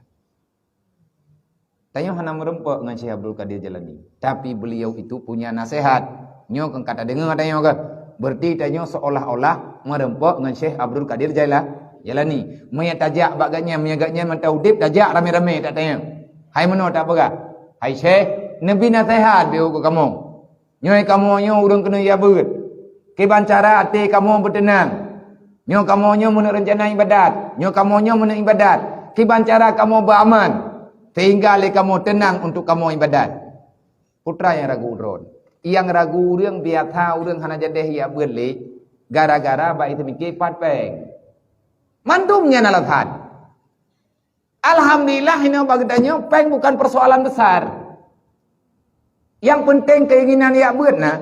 Tanyoe hana meureumpok ngon Syekh Abdul Qadir Jailani, tapi beliau itu punya naseuhat. Nyoe keu ka tadeungoe tanyoe keuh. Berarti tanyoe seolah-olah meureumpok ngon Syekh Abdul Qadir Jaila-, Jailani. Meunyoe tajak bak gobnyan, meunyoe gobnyan mantong udeb, tajak ramé-ramé, tak tanyong. Hai meunoe tapeugah, "Hai Syekh, neubi naseuhat beu keu kamoe." Nyoe kamoe nyoe ureuëng keuneuk jak beuet. Kiban cara até kamoe beuteunang. Nyoe kamoe nyoe meuneuk reuncana iébadat. Nyoe kamoe nyoe meuneuk iébadat. Kiban cara kamoe beuaman, sehingga lé kamoe teunang untuk kamoe iébadat. Peue treuk nyang ragu droe? Nyang ragu ureuëng biasa ureuëng hana jadeh jak beuet lé, gara-gara bak iseumiké pat péng. Mandum nyan alasan. Alhamdulillah, inoe bak geutanyoe péng bukan persoalan besar. Yang penting keinginan jak beuet na.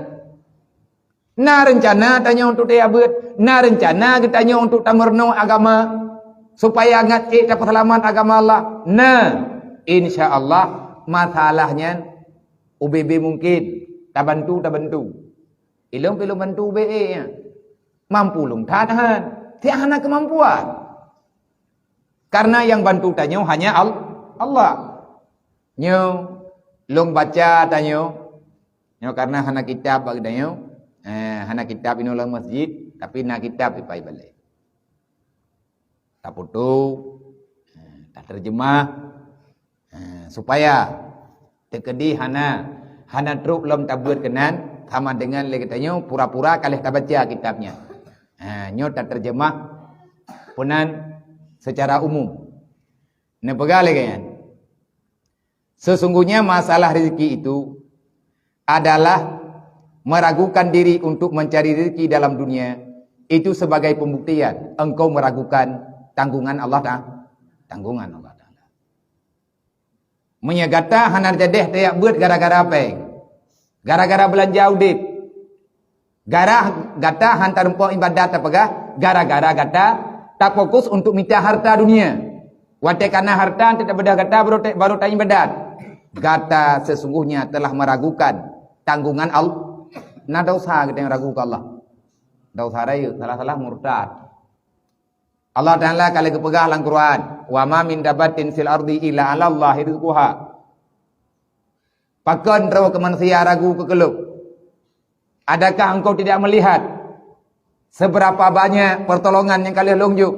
Na reuncana tanyoe untuk tajak beuet, na reuncana geutanyoe untuk tameurunoe agama, supaya ngat ék tapeuseulamat agama Allah. Na, insya Allah masalah nyan ubé-bé mungkin tabantu, tabantu. Ilôn pih lôn bantu ubé ék nyan. Mampu lôn that han, tiak hana keumampuan. Karena nyang bantu tanyoe hanya Al-, Allah. Nyoe lôn baca tanyoe. Nyoe karena hana kitab bak geutanyoe. Eh, hana kitab inoe lam masjid, tapi na kitab ipai balée. Taputo, eh, taterjemah, eh, supaya teukeudi hana, hana trok lom tabeuet keunan, sama dengan lé geutanyoe pura-pura ka lheueh tabaca kitab nyan. Eh, nyoe taterjemah peunan secara umum. Neupeugah lagée nyan. Sesungguhnya masalah rezeki itu adalah meragukan diri untuk mencari rezeki dalam dunia, itu sebagai pembuktian engkau meragukan tanggungan Allah Ta-, tanggungan Allah Taala. Meunyoe gata hana jadeh tajak beuet gara-gara péng, gara-gara beulanja udeb, garah gata han tarumpok iébadat tapeugah gara-gara gata tafokus untuk mita harta dunia. Watée kana harta teutabeudah gata baru ta-, baru taiébadat. Gata sesungguhnya telah meragukan tanggungan Allah. Na desya geutanyoe ragu keu Allah. Desya rayeuk, salah-salah murtad. Allah Taala ka lheueh geupeugah lam Quran, "Wa ma min dabbatin fil ardi illa 'alallahi rizquha." Pakon droe keu manusia ragu keu keulob? Adakah engkau tidak melihat seberapa banyak pertolongan nyang ka lheueh lôn jok?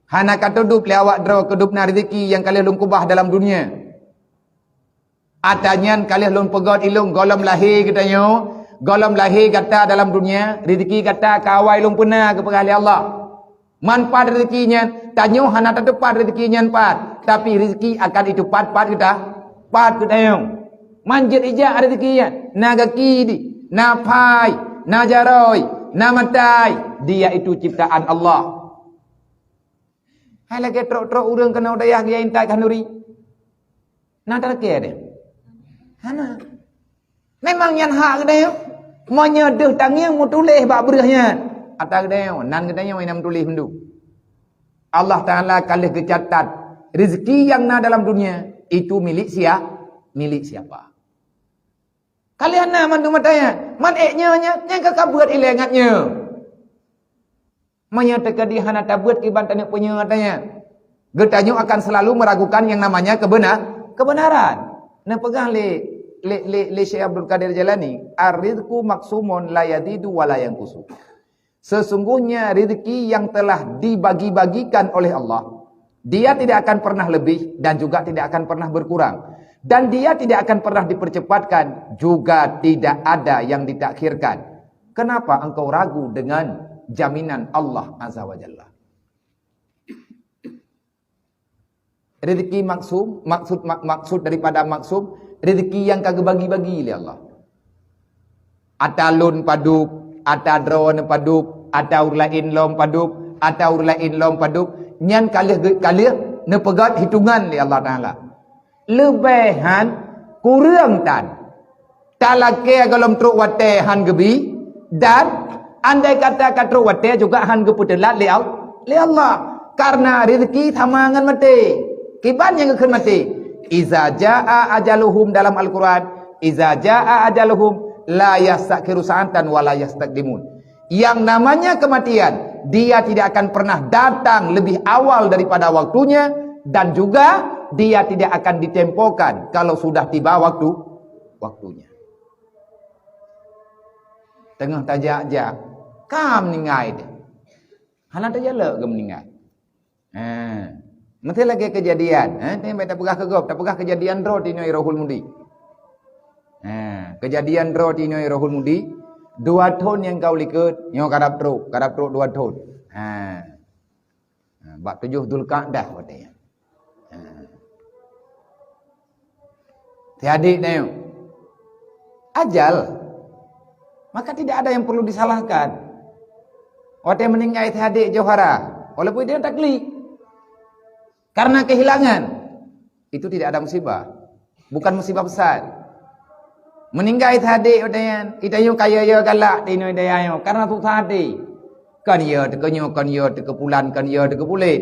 Hana ka teudup lé awak droe keu dubna rezeki nyang ka lheueh lôn keubah dalam dunia. Ata nyan ka lheueh lôn peugét ilôn gohlom lahé geutanyoe, gohlom lahé gata dalam dunia, rezeki gata ka awai lôn peuna geupeugah lé Allah. Man pat rezeki nyan, tanyoe hana tateupat rezeki nyan pat, tapi rezeki akan iteupat pat geuta-, pat geutanyoe. Man jeuet ijak rezeki nyan, na gaki di, na phai, na jaroe, na maté, dia itu ciptaan Allah. Hai lagée trok-trok ureuëng keunoe dayah geuya intat khanuri. Na talakée deh? Hana. Memang nyan hak geutanyoe. Meunyoe deuh tangieng meutuléh bak breueh nyan, ata geutanyoe, nan geutanyoe nyang meutuléh meundu. Allah Taala ka lheueh geucatat rezeki nyang na dalam dunia itu milik sia-, milik siapa. Ka lheueh na mandum ata nyan, man ék nyoe nyan, nyang ka kabeuet ilée ngat nyoe. Meunyoe teukeudi hana tabeuet kiban taneuk peunyoe ata nyan, geutanyoe akan selalu meragukan yang namanya keubena-, keubeunaran. Neupeugah lé, lé, lé, lé Syekh Abdul Qadir Jailani, "Ar-rizqu maqsumun la yazidu wa la yanqusu." Sesungguhnya rezeki yang telah dibagi-bagikan oleh Allah, Dia tidak akan pernah lebih dan juga tidak akan pernah berkurang. Dan dia tidak akan pernah dipercepatkan, juga tidak ada yang ditakhirkan. Kenapa engkau ragu dengan jaminan Allah Azza wa Jalla? Rezeki maksum, maksud, mak-, maksud daripada maksum, rezeki yang ka geubagi-bagi lé Allah. Ata lôn padub, ata droeneuh padub, ata ureueng laén lom padub, ata ureueng laén lom padub, nyan ka lheueh ge-, ka lheueh neupeugét hitongan lé Allah Taala. Leubeh han, kureueng tan. Talakée gohlom trok watée han geubi, dan andai kata ka trok watée juga han geupeuteulat lé Al-, lé Allah. Karena rezeki sama ngon maté. Kiban nyang geukheun maté. "Iza jaa ajaluhum" dalam Al-Quran, "Iza jaa ajaluhum la yastakhiru sa'atan wa la yastaqdimun." Yang namanya kematian, dia tidak akan pernah datang lebih awal daripada waktunya, dan juga dia tidak akan ditempokan kalau sudah tiba waktu, waktunya. Teungoh tajak-jak, ka meuninggai teuh. Hana tajalok geumeuninggai. Ha. Meusti lagée keujadian, ha, teuh bèk tapeugah keu gob, tapeugah keujadian droe tinoe Rohul Mudi. Ha, keujadian droe tinoe Rohul Mudi, dua thon nyang ka u likot, nyoe ka dab trok, ka dab trok dua thon. Ha. Ha, bak tujoh Zulkaidah watée nyan. Ha. Teuhadék na nyoe. Ajal. Maka tidak ada yang perlu disalahkan. Watée meuninggai teuhadék Johara, walaupun dia taklik. Karena kehilangan, itu tidak ada musibah. Bukan musibah besar. Meuninggai teuhadék watée nyan, geutanyoe ka yo-yo galak tinoe daya nyoe karena susah até. Kon yo teukeunyoe, kon yo teukepulan, kon yo teukepulen.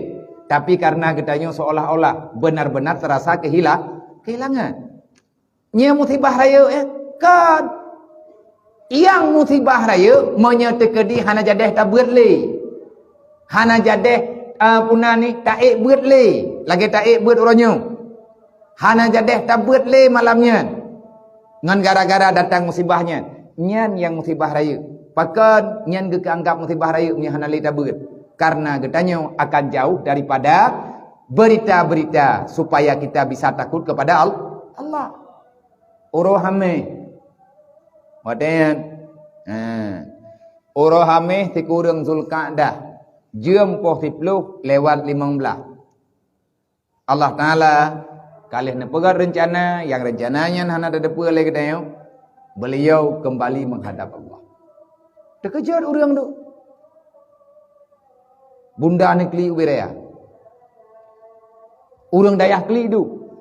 Tapi karena geutanyoe seolah-olah benar-benar terasa kehila-, kehilangan. Nyoe musibah rayeuk, eh? Kon. Nyang musibah rayeuk meunyoe teukeudi hana jadeh tabeuet lé. Hana jadeh, eh, puna ni taék beuet lé. Lagée taék beuet uroe nyoe. Hana jadeh tabeuet lé malam nyan. Ngon gara-gara datang musibah nyan. Nyan nyang musibah rayeuk. Pakon nyan geukeuanggab musibah rayeuk meunyoe hana lé tabeuet? Karena geutanyoe akan jauh daripada berita-berita supaya kita bisa takut kepada Al-, Allah. Uroe Hameh. Watée nyan. Ha. Uroe Hameh sikureueng Zulkaidah. Jeuem poh siploh lewat limong blaih. Allah Taala ka lheueh neupeugét reuncana, nyang reuncana nyan hana tateupeue lé geutanyoe, beliau kembali menghadap Allah. Teukeujot ureuëng tu. Bunda neuklik ubé raya. Ureuëng dayah klik du.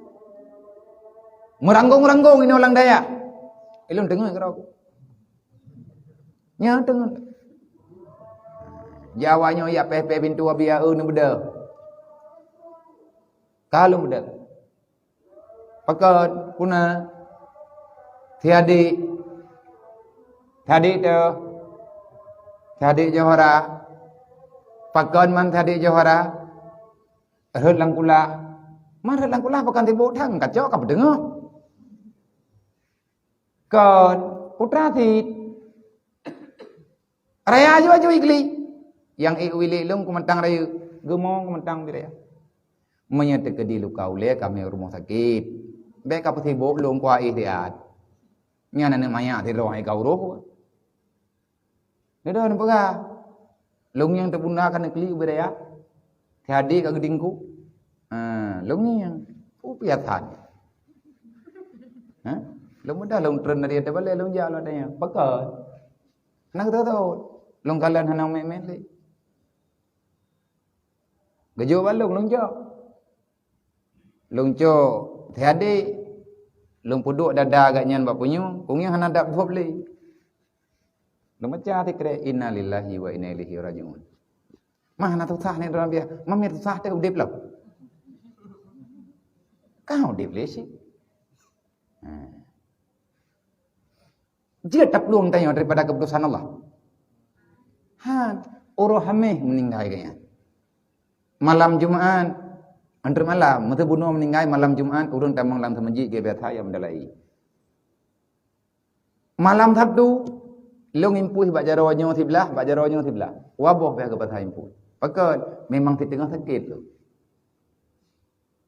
Meuranggong-ranggong inoe lam dayah. Ilôn teungoh keudroe. Nyan teungoh. Jawa nyoe ya peh-peh pintoe abia eu neubeudôh. Ka lôn beudôh. Pakon, puna, si adik, si adik tu, si adik Johora. Pakon man si adik Johora? Rhot lam kulah. Man rhot lam kulah pakon sibok thang, kacok ka peuteungoh. Kon, putra cit. Raya aju-aju ikli. Nyang ék wilék lôn keumeutang rayeuk, geumong keumeutang bi raya. Meunyoe teukeudi luka ulée ka mé rumoh sakét, bék ka peusibok lôn kuah éh siat. Nyan aneuk manyak sidroe hai ka uroh. Dudoe neupeugah, lôn nyang teubunda ka neuklik ubé raya. Teuhadé ka geudingku. Ha, lôn nyang. Peue piasan? Ha? Lôn mudah lôn treun dari até balée lôn jak lôn tanya. Pakon? Hana geuteutot. Lôn kalon hana mét-mét lé. Geujok bak lôn, lôn cok. Lôn cok teuhadé. Lôn peuduek dada gobnyan bak punyueng, punyueng hana dab-dhob lé. Lôn baca sikrek, "Innalillahi wa inna ilaihi raji'un." Mah na susah ni dalam biah. Mah mir susah teu udeb lom. Kau udeb lé sih. Ha. Jeuet taplueng tanyoe daripada keuputusan Allah. Ha, uroe Hameh meuninggai gaya. Malam Jumat, antre malam, meuteubeunoe meuninggai malam Jumat, ureuëng tamong lam seumeujid gaya biasa nyang meudalai. Malam Sabtu, lôn impuih bak jaroe nyoe siblah, bak jaroe nyoe siblah. Waboh pih geupasai impuih. Pakon? Memang siteungoh sakét lôn.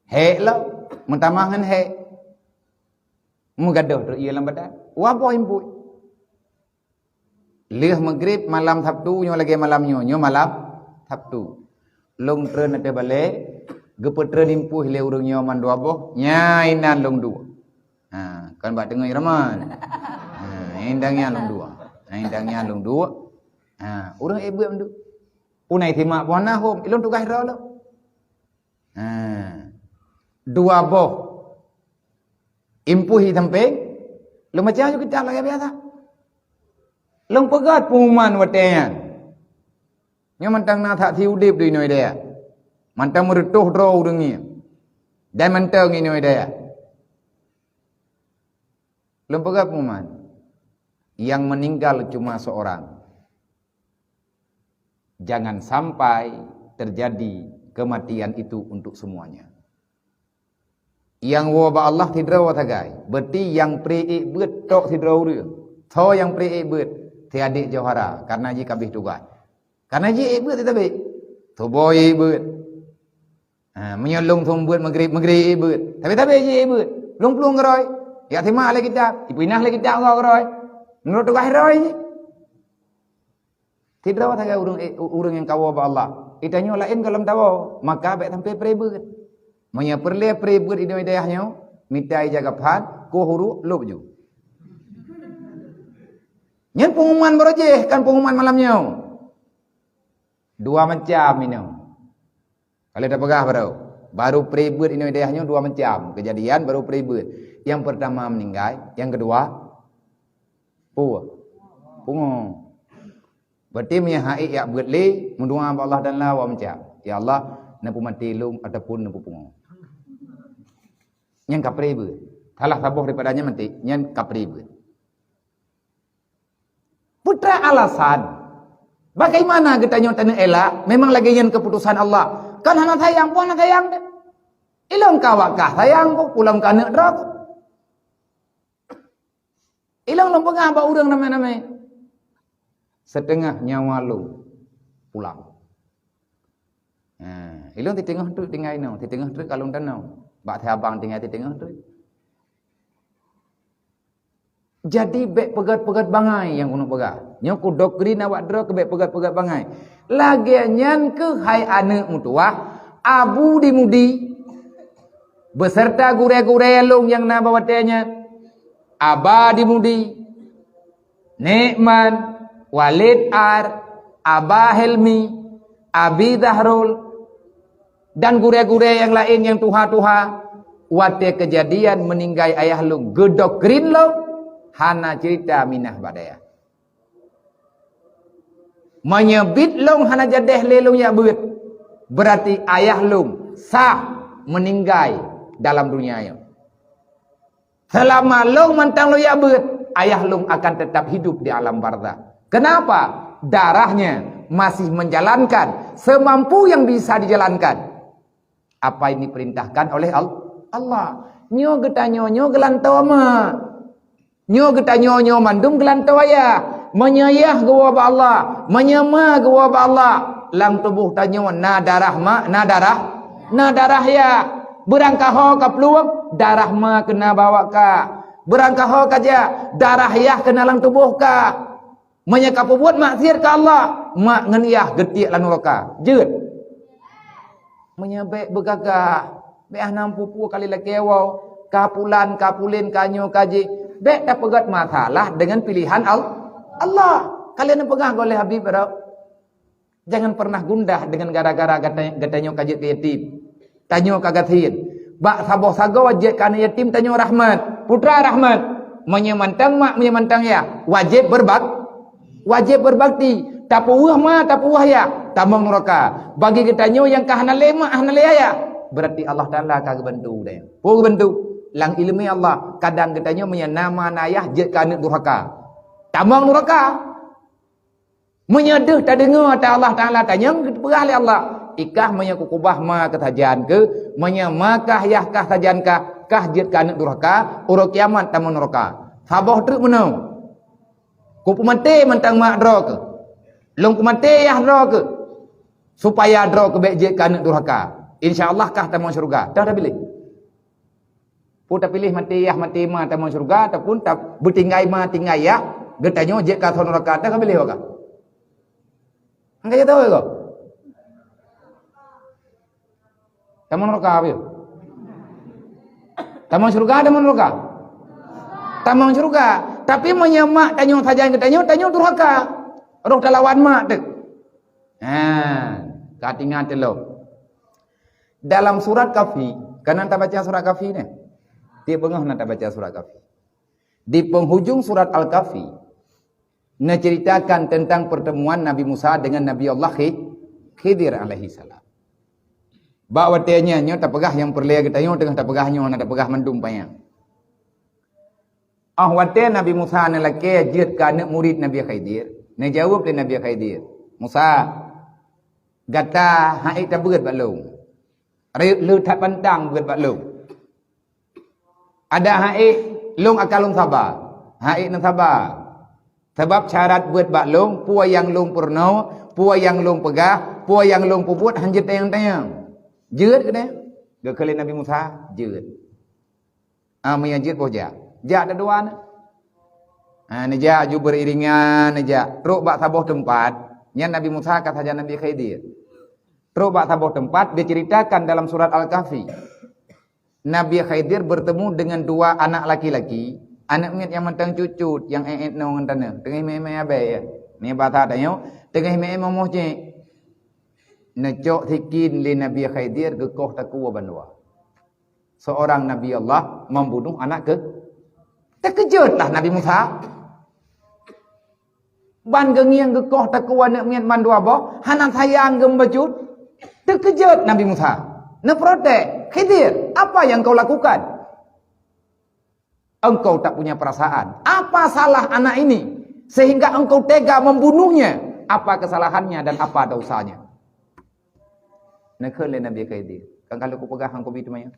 Hék lom, meutamah ngon hék. Meugadôh trok ie lam badan. Dua boh impuih. Lheueh Maghrib malam Sabtu, nyoe lagèe malam nyoe, nyoe malam Sabtu. Lôn treun ateueh balèe, geupeutreun impuih lé ureueng nyoe mandua boh, nyan inan lôn duek. Ha, kon bak teungoh Ramadhan. Ha, indang nyan lôn duek. Ha, indang nyan lôn duek. Ha, ureueng ék beuet mandum. Punai simak boh na hom, ilôn tugaih droe lom. Ha, dua boh impuih di sampéng, lôn baca ju kitab lagèe biasa. Lôn peugah pengumuman watèe nyan. Nyoe mantong na saksi udép di inoe dayah. Mantong meureutôh droe ureueng nyan. Dan mantong inoe dayah. Lôn peugah pengumuman, yang meninggal cuma seorang. Jangan sampai terjadi kematian itu untuk semuanya. Nyang woe bak Allah sidroe sagai. Berarti nyang pré ék beuet tok sidroe ureueng. Soe nyang pré ék beuet? Si adék Johara, karena jih ka abéh tugaih. Karena jih ék beuet teutabé. Suboh ék beuet. Ha, meunyoe lôn seumeubeuet Maghrib, Maghrib ék beuet. Tabé-tabé jih ék beuet. Lôn plueng keudroe. Jak simak lé kitab, ipinah lé kitab ngon keudroe. Meunurot tugaih droe jih. Sidroe sagai ureueng, eh, ureueng nyang ka woe bak Allah. Geutanyoe laén gohlom tawoe, maka bèk sampoe pré beuet. Meunyoe peureulèe pré beuet inoe dayah nyoe, mita ija gaphan, koh uruek, lôb ju. Nyan pengumuman baroe jih, kan pengumuman malam nyoe. Dua macam inoe. Ka lheueh tapeugah baroe. Baru pré beuet inoe dayah nyoe dua macam. Keujadian baru pré beuet. Nyang peurtama meuninggai, nyang keudua pu-, pungo. Berarti meunyoe han ék jak beuet lé, meudoa bak Allah Taala dua macam. Ya Allah, neupeumaté lôn ataupun neupeupungo. Nyan ka pré beuet. Salah saboh daripada nyan maté, nyan ka pré beuet. Peue teuma alasan? Bagaimana geutanyoe taneuk elak? Memang lagèe nyan keuputosan Allah. Kan hana sayang, peue hana sayang deh. Ilôn ka awak kah sayang ko, ulôn ka aneuk droe ko. Ilôn lôn peugah bak ureueng ramé-ramé. Siteungoh nyawa lôn pulang. Ha, ilôn siteungoh treuk tinggai inoe, siteungoh treuk ka lôn tanoh. Bak si abang tinggai siteungoh treuk. Jadi, bèk peugèt-peugèt bangai nyang keuneuk peugah. Nyoe kudoktrin awak droe keu bèk peugèt-peugèt bangai. Lagèe nyan keuh hai aneuk meutuwah, Abu di Mudi, beserta gurèe-gurèe lôn nyang na bak watèe nyan, Aba di Mudi, Nekman, Walid Ar, Aba Helmi, Abi Zahrul, dan gurèe-gurèe nyang laén nyang tuha-tuha, watèe keujadian meuninggai ayah lôn, geudoktrin lôn, hana ceurita minah bak dayah. Meunyoe biet lôn hana jadèh lé lôn jak beuet, beurati ayah lôn sah meuninggai dalam dunia nyoe. Seulama lôn mantong lôn jak beuet, ayah lôn akan teutap hidup di alam barzakh. Kenapa? Darahnya masih menjalankan semampu yang bisa dijalankan apa yang diperintahkan oleh Al-, Allah. Nyoe geutanyoe nyoe geulantoe ma. Nyoe geutanyoe nyoe mandum geulantoe ayah. Meunyoe yah geuwoe bak Allah, meunyoe ma geuwoe bak Allah, lam tuboh tanyoe na darah ma, na darah, na darah yah. Beurangkaho ka plueng, darah ma keuna bawa ka. Beurangkaho ka jak, darah yah keuna lam tuboh ka. Meunyoe ka peubuet maksiat keu Allah, mak ngon yah geutiek lam nuraka. Jeuet. Meunyoe bèk beugagah, bèk hana peue-peue kali lakèe woe, ka pulan, ka pulen, ka nyoe, ka jih. Bèk tapeugèt masalah deungon pilehan Al-, Allah. Ka lheueh neupeugah goh lé Habib baroe. Jangan pernah gundah deungon gara-gara gata-, geutanyoe ka jeuet keu yatim. Tanyoe ka gasien. Bak saboh sagoe jeuet keu aneuk yatim tanyoe rahmat. Peue teuma rahmat. Meunyoe mantong mak, meunyoe mantong yah, wajéb beubak-, wajéb beubakti. Tapeuweuh ma, tapeuweuh yah, tamong nuraka. Bagi geutanyoe nyang ka hana lé mak, hana lé ayah, beurati Allah Taala ka geubantu tanyoe. Peue geubantu? Lam ileumèe Allah, kadang geutanyoe meunyoe na ma na yah jeuet keu aneuk durhaka. Tamong nuraka. Meunyoe deuh tadeungoe ata Allah Taala tanyong, geupeugah lé Allah, "Ikah meunyoe kukubah ma keuh sajan keuh, meunyoe ma kah yah kah sajan kah, kah jeuet keu aneuk durhaka, uroe kiamat tamong nuraka." Saboh treuk meunoe. Kupeumaté mantong mak droe keuh. Lôn kumaté yah droe keuh. Supaya droe keuh bèk jeuet keu aneuk durhaka. Insya Allah kah tamong syurga. Dah tapiléh. Peue tapiléh maté yah maté ma tamong syurga ataupun ta-, beutinggai ma tinggai yah, geutanyoe jeuet kah nuraka, dah tapiléh kah? Angkai tahu kah? Tamong nuraka apa ya? Tamong syurga, tamong nuraka? Tamong syurga. Tapi meunyoe mak tanyoe sajan geutanyoe, tanyoe durhaka. Roh talawan mak tu. Ha, ka tingat lom. Dalam surat Kahfi, kan na tabaca surat Kahfi ni? Tiep beungoh na tabaca surat Kahfi. Di penghujung surat Al-Kahfi, neuceritakan tentang pertemuan Nabi Musa dengan Nabi Allah Khi-, Khidir alaihi salam. Bak watée nyan, nyoe tapeugah nyang peureulée geutanyoe teungoh tapeugah nyoe, hana tapeugah mandum panyang. Óh watée Nabi Musa neulakée jeuet keu aneuëk murit Nabi Khidir, neujaweueb lé Nabi Khidir, "Musa, gata han ék tabeuet bak lôn. Rayeuk le that pantang beuet bak lôn. Adak han ék, lôn akan lôn saba. Han ék neusaba. Sabab syarat beuet bak lôn, peue nyang lôn peurunoe, peue nyang lôn peugah, peue nyang lôn peubuet, han jeuet tanyong-tanyong." "Jeuet," kheun geuh. Geukheun lé Nabi Musa, "Jeuet." Ah, meunyo jeuet boh jak. Jak dua-dua na. Ah, neujak ju beuriringan, neujak. Trok bak saboh teumpat, nyan Nabi Musa ka sajan Nabi Khidir. Trok bak saboh teumpat, diceritakan dalam surat Al-Kahfi. Nabi Khidir bertemu dengan dua anak laki-laki, aneuëk miet nyang mantong cut-cut, nyang ék-ék nong ngon tanoh, teungoh mé-mé abée ya. Ni bahasa tanyoe, teungoh mé-mé momoh cék. Neucok sikin lé Nabi Khidir geukoh takue bandua. Seorang Nabi Allah membunuh anak ke-, teukeujot lah Nabi Musa. Ban geungieng geukoh takue aneuëk miet mandua boh, hana sayang geumeubacut. Teukeujot Nabi Musa. Neuprotes, "Khidir, apa yang kau lakukan? Engkau tak punya perasaan. Apa salah anak ini sehingga engkau tega membunuhnya? Apa kesalahannya dan apa dosanya?" Neukheun lé Nabi Khidir, "Kan ka lheueh kupeugah ngon kubi teuma nyan."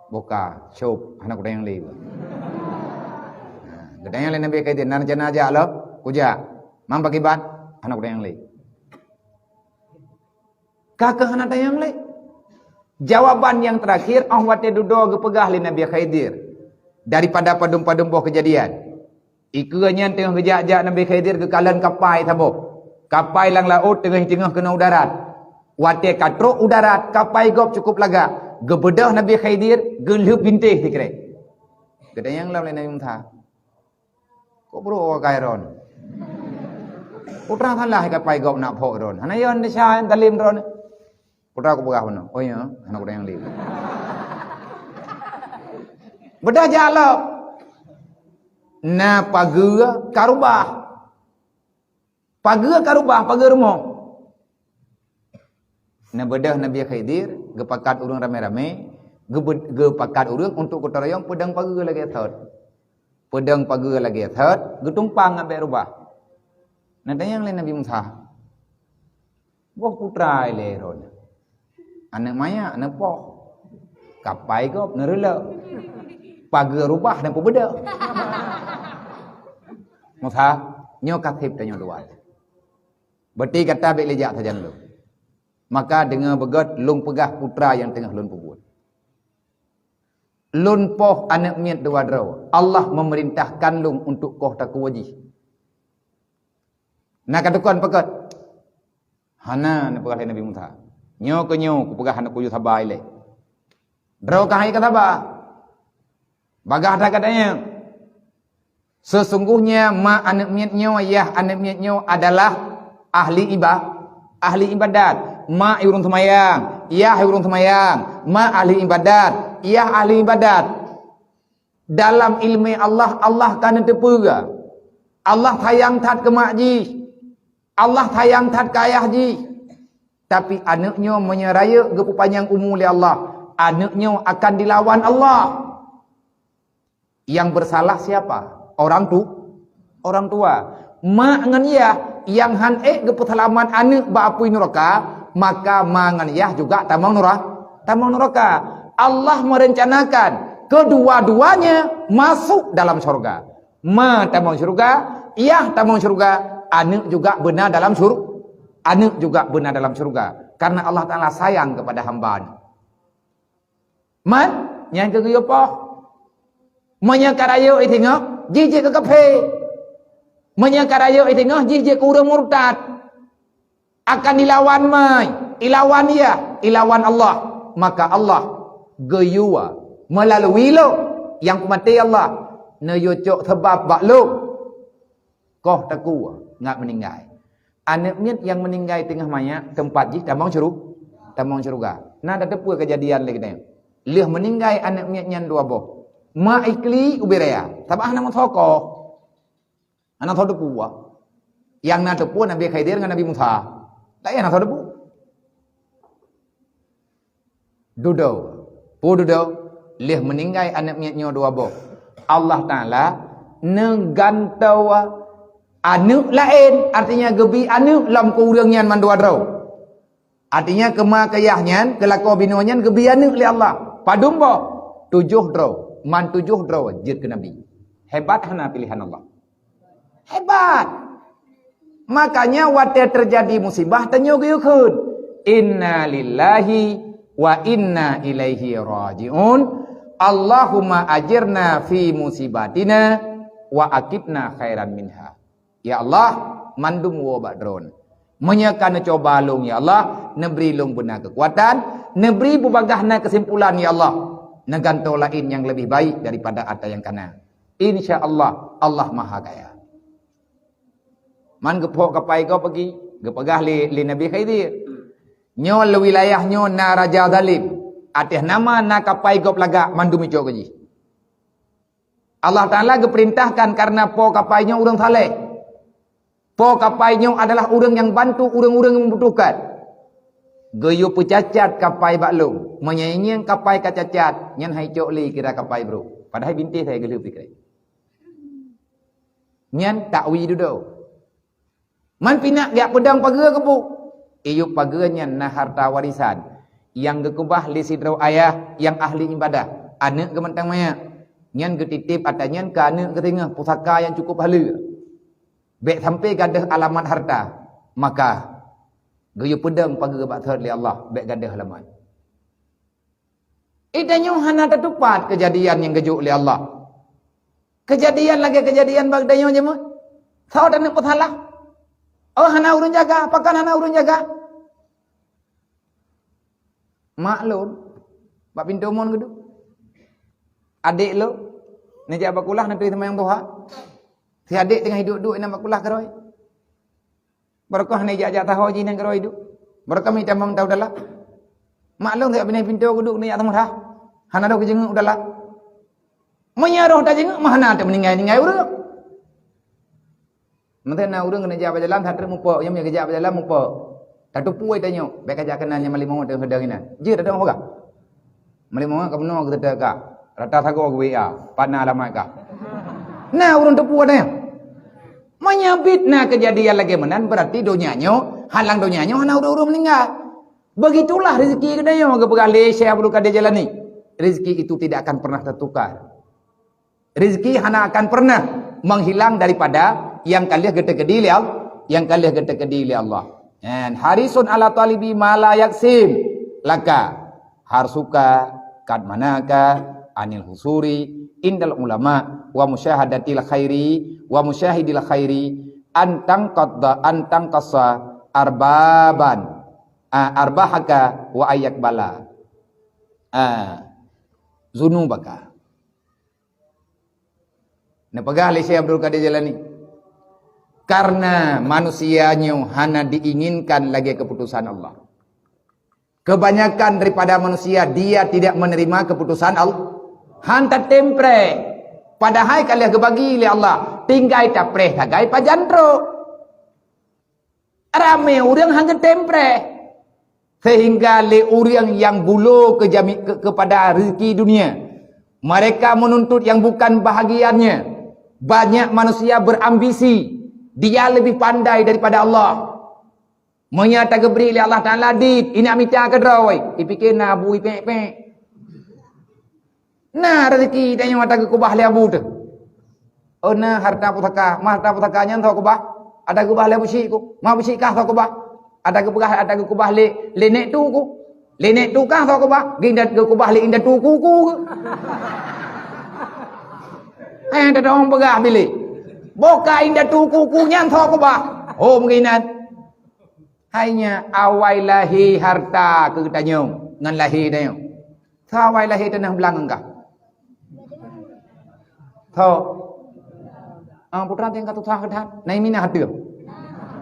Boka, cop, hana kutanyong lé. Ha, geutanyong lé Nabi Khidir, "Na rencana jak lom?" "Kujak." "Man pakiban?" "Hana kutanyong lé." Ka keuh hana tanyong lé. Jawaban nyang terakhir, óh watée dudoe geupeugah lé Nabi Khidir daripada padum-padum boh keujadian. Ikeue nyan teungoh geujak-jak Nabi Khidir geukalon kapai saboh. Kapai lam laôt teungoh-teungoh keunoe u darat. Watée ka trok u darat, kapai gob cukup lagak. Geubeudôh Nabi Khidir, geulheueb bintéh sikrek. Geutanyong lom lé Nabi Musa, "Kok brok wakai droen? Peue teuma salah kapai gob na phok droen? Hana yon desya talem droen." "Peue teuma kupeugah bunoe?" "Oh ya, hana kutanyong lé." Beudôh jak lom. Na pageue ka rubah. Pageue ka rubah, pageue rumoh. Neubeudôh Nabi Khidir, geupakat ureuëng ramé-ramé, geube-, geupakat ureuëng untuk geutarayong peudong pageue lagée thot. Peudong pageue lagée thot, geutumpang ngon bék rubah. Neutanyong lé Nabi Musa, "Boh peue teuma ilée droen? Aneuëk manyak neupoh, kapai gob neureulok, pageue rubah neupeubeudôh." "Musa, nyoe ka seb tanyoe dua. Berarti gata bék lé jak sajan lôn. Maka deungoe beugét lôn peugah peue teuma nyang teungoh lôn peubuet. Lôn poh aneuëk miet dua droe. Allah memerintahkan lôn untuk koh takue jih. Na katukon pakat?" "Hana," neupeugah lé Nabi Musa. "Nyoe keuh nyoe kupeugah hana kuyue saba ilée. Droe ka han ék ka saba. Bagaih that gata nyan. Sesungguhnya ma aneuëk miet nyoe, yah aneuëk miet nyoe adalah ahli iba-, ahli ibadat. Ma ureuëng seumayang, yah ureuëng seumayang. Ma ahli ibadat, yah ahli ibadat. Dalam iéleumé Allah, Allah ka neuteupeue. Allah sayang that keu mak jih. Allah sayang that keu ayah jih. Tapi aneuëk nyoe meunyoe rayeuk geupeupanyang umu lé Allah, aneuëk nyoe akan dilawan Allah." Yang bersalah siapa? Orang tu, orang tua. Mak ngon yah nyang han ék geupeuseulamat aneuëk bak apui nuraka, maka ma ngon yah juga tamong nura-, tamong nuraka. Allah merencanakan kedua-duanya masuk dalam syurga. Ma tamong syurga, yah tamong syurga, aneuëk juga beuna dalam syur-, aneuëk juga beuna dalam syurga. Karena Allah Taala sayang kepada hamba-Nya. Man, nyang keu geuyue poh. Meunyoe ka rayeuk i teungoh, jih jeuet keu kafé. Meunyoe ka rayeuk i teungoh, jih jeuet keu ureuëng murtad. Akan dilawan mai, ilawan ya, ilawan Allah. Maka Allah geuyue melalui lôn nyang kumaté Allah, neuyue cok sabab bak lôn. Koh takue ngat meuninggai. Aneuëk miet nyang meuninggai teungoh manyak, teumpat jih tamong syuru-, tamong syeuruga. Na tateupeue keujadian lé geutanyoe. Lheueh meuninggai aneuëk miet nyan dua boh, mak ikli ubé raya, sabab hana meusoe koh. Hana soe teupeue. Nyang na teupeue Nabi Khidir ngon Nabi Musa. Laén hana soe teupeue. Dudoe. Peue dudoe? Lheueh meuninggai aneuëk miet nyoe dua boh, Allah Taala neugantoe aneuëk laén, artinya geubi aneuëk lom keu ureuëng nyan mandua droe. Artinya keu ma keu yah nyan, keu lakoe binoe nyan geubi aneuëk lé Allah. Padum boh? Tujoh droe. Man tujoh droe jeuet keu nabi. Hebat hana pilihan Allah. Hebat. Makanya watée teujadi musibah tanyoe geuyue kheun, "Inna lillahi wa inna ilaihi raji'un. Allahumma ajirna fi musibatina wa aqibna khairan minha." Ya Allah, mandum woe bak Droen. Meunyoe ka neucuba lôn, ya Allah, neubri lôn beuna keukuatan, neubri beubagaih na keusimpulan, ya Allah. Neugantoe laén nyang leubeh baik daripada atra nyang ka na. Insya Allah, Allah Maha Kaya. Man geuphok kapai gob peugi, geupeugah lé, lé Nabi Khidir, "Nyoe lé wilayah nyoe na raja zalim, ateueh nama na kapai gob lagak, mandum icok keu jih." Allah Taala geupeurintahkan karena po kapai nyoe ureuëng saleh. Po kapai nyoe adalah ureuëng nyang bantu ureuëng-ureuëng nyang membutuhkan. Geuyue peucacat kapai bak lôn. Meunyoe ngieng kapai ka cacat, nyan hai cok lé kira kapai brok. Padahai bintéh sai geulheueh pikré. Nyan takwil dudoe. Man pinak geujak peudong pageue keubu. Iyup pageue nyan na harta warisan nyang geukeubah lé sidroe ayah nyang ahli ibadah. Aneuëk geuh mantong manyak. Nyan geutitép atra nyan keu aneuëk geuh singoh pusaka nyang cukup haleue. Bék sampai gadôh alamat harta. Maka geuyue peudong pageue bak thot lé Allah, bék gadôh alamat. Geutanyoe hana tatupat keujadian nyang geujok lé Allah. Keujadian lagée keujadian bak geutanyoe jeuet. Saboh taneuk peusalah. Oh, hana ureuëng jaga, pakon hana ureuëng jaga? Mak lôn bak pintoe mon geuduek. Adék lôn neujak bak kulah neuturi seumayang duha. Si adék teungoh duek-duek inan bak kulah keurôi. Barokah hana jak-jak taho jih nanggroe iduek. Barokah mita mantau dalam. Mak lôn siap binai pintoe geuduek neujak teumeudah. Hana roh keujeungeuk dalam. Meunyoe roh tajeungeuk mah hana teumeuninggai-ninggai ureuëng. Meuteuna ureuëng keuneuk jak bak jalan, that trok mupok, nyang geujak bak jalan mupok. Tatupui tanyoe, bék kajak keunan nyang malimong teuh heudong inan. Jeuet ada peugah. Meulima ka bunoe geuteuteu ka. Rata sagoe geuwék ya, pat na alamat ka. Na ureuëng teupeue nyan. Meunyoe bit na keujadian lagée meunan, berarti donya nyoe, halang donya nyoe hana ureuëng-ureuëng meuninggai. Begitulah rezeki geutanyoe geupeugah lé Syekh Abdul Qadir Jailani. Rezeki itu tidak akan pernah tertukar. Rezeki hana akan pernah menghilang daripada nyang ka lheueh geuteukeudi lé Allah, nyang ka lheueh geuteukeudi lé Allah. And harisun ala talibi ma la yaksim laka harsuka kad manaka anil husuri indal ulama wa musyahadatil khairi wa musyahidil khairi an tangqadda an tangqasa arbaban, ah, arbahaka wa ayyakbala, ah, zunubaka. Neupeugah lé Syekh Abdul Qadir Jailani, karena manusia nyoe hana diinginkan lagée keputusan Allah. Kebanyakan daripada manusia dia tidak menerima keputusan Allah. Han tatem preh. Padahai ka lheueh geubagi lé Allah, tinggai tapreh sagai pajan trok. Ramé ureuëng han geutem preh. Sehingga lé ureuëng nyang bulo keujami-, ke-, kepada rezeki dunia, mereka menuntut yang bukan bahagiannya. Banyak manusia berambisi, dia lebih pandai daripada Allah. Meunyoe tageubri lé Allah Taala dit, inak mita keudroe, ipike na bu ipek-pek. Na rezeki tanyoe ata geukeubah lé abu teuh. Oh, na harta pusaka, ma harta pusaka nyan soe keubah? Ata geukeubah lé abu syik ku, ma abu syik kah soe keubah? Ata geupeugah, ata geukeubah lé, lé nèk tu ku. Lé nèk tu kah tho keubah, gindat geukeubah lé indatu kuku. Hai, ata dong peugah bilé. Boh ka indatu kuku nyan tho keubah. Ho meuginan. Hai nyan awai lahé harta keu geutanyoe ngon lahé tanyoe. Tho awai lahé teuh na blang engkah. Tho. Ah, putra tingkat tu sah dah. Nai minah tu.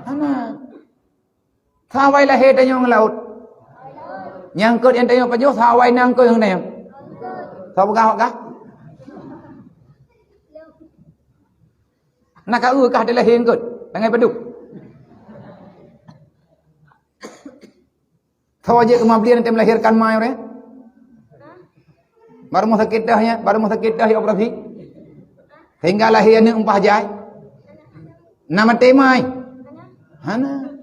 Hana. Sawai lahé tanyoe ngon laôt. Nyang eungkôt nyang tanyoe pajoh, sawai na eungkôt nyang tanyoe. Soe peugah kah? Na ka eu kah dilahé eungkôt? Tangai padub. Soe jeuet keu mablian tém melahirkan ma ureueng? Baru mau sakit dah ya, baru mau sakit dah ya operasi. Sehingga lahé aneuk empah jai. Na maté mai. Hana.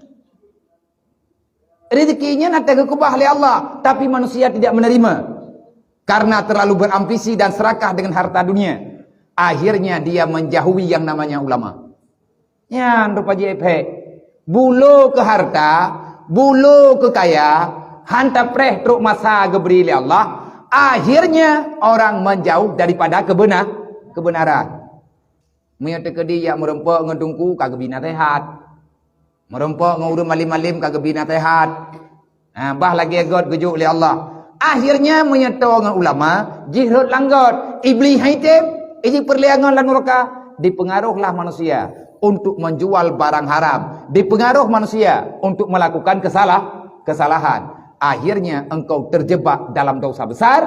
Rezeki nyan ata geukeubah lé Allah, tapi manusia tidak menerima. Karena terlalu berambisi dan serakah dengan harta dunia, akhirnya dia menjauhi yang namanya ulama. Nyan rupa jih efek. Bulo keu harta, bulo keu kaya, han tapreh trok masa geubri lé Allah, akhirnya orang menjauh daripada kebena-, kebenaran. Meunyoe teukeudi jak meurumpok ngon teungku ka geubi naseuhat. Meurumpok ngon ureueng malem-malem ka geubi naseuhat. Ha, bah lagèe göt geujok lé Allah. Akhirnya meunyoe toe ngon ulama, jih rhot lam göt. Iblih hai tem, iji peureulèe ngon lam nuraka. Dipengaruhlah manusia untuk menjual barang haram. Dipengaruh manusia untuk melakukan kesalah-, kesalahan. Akhirnya engkau terjebak dalam dosa besar.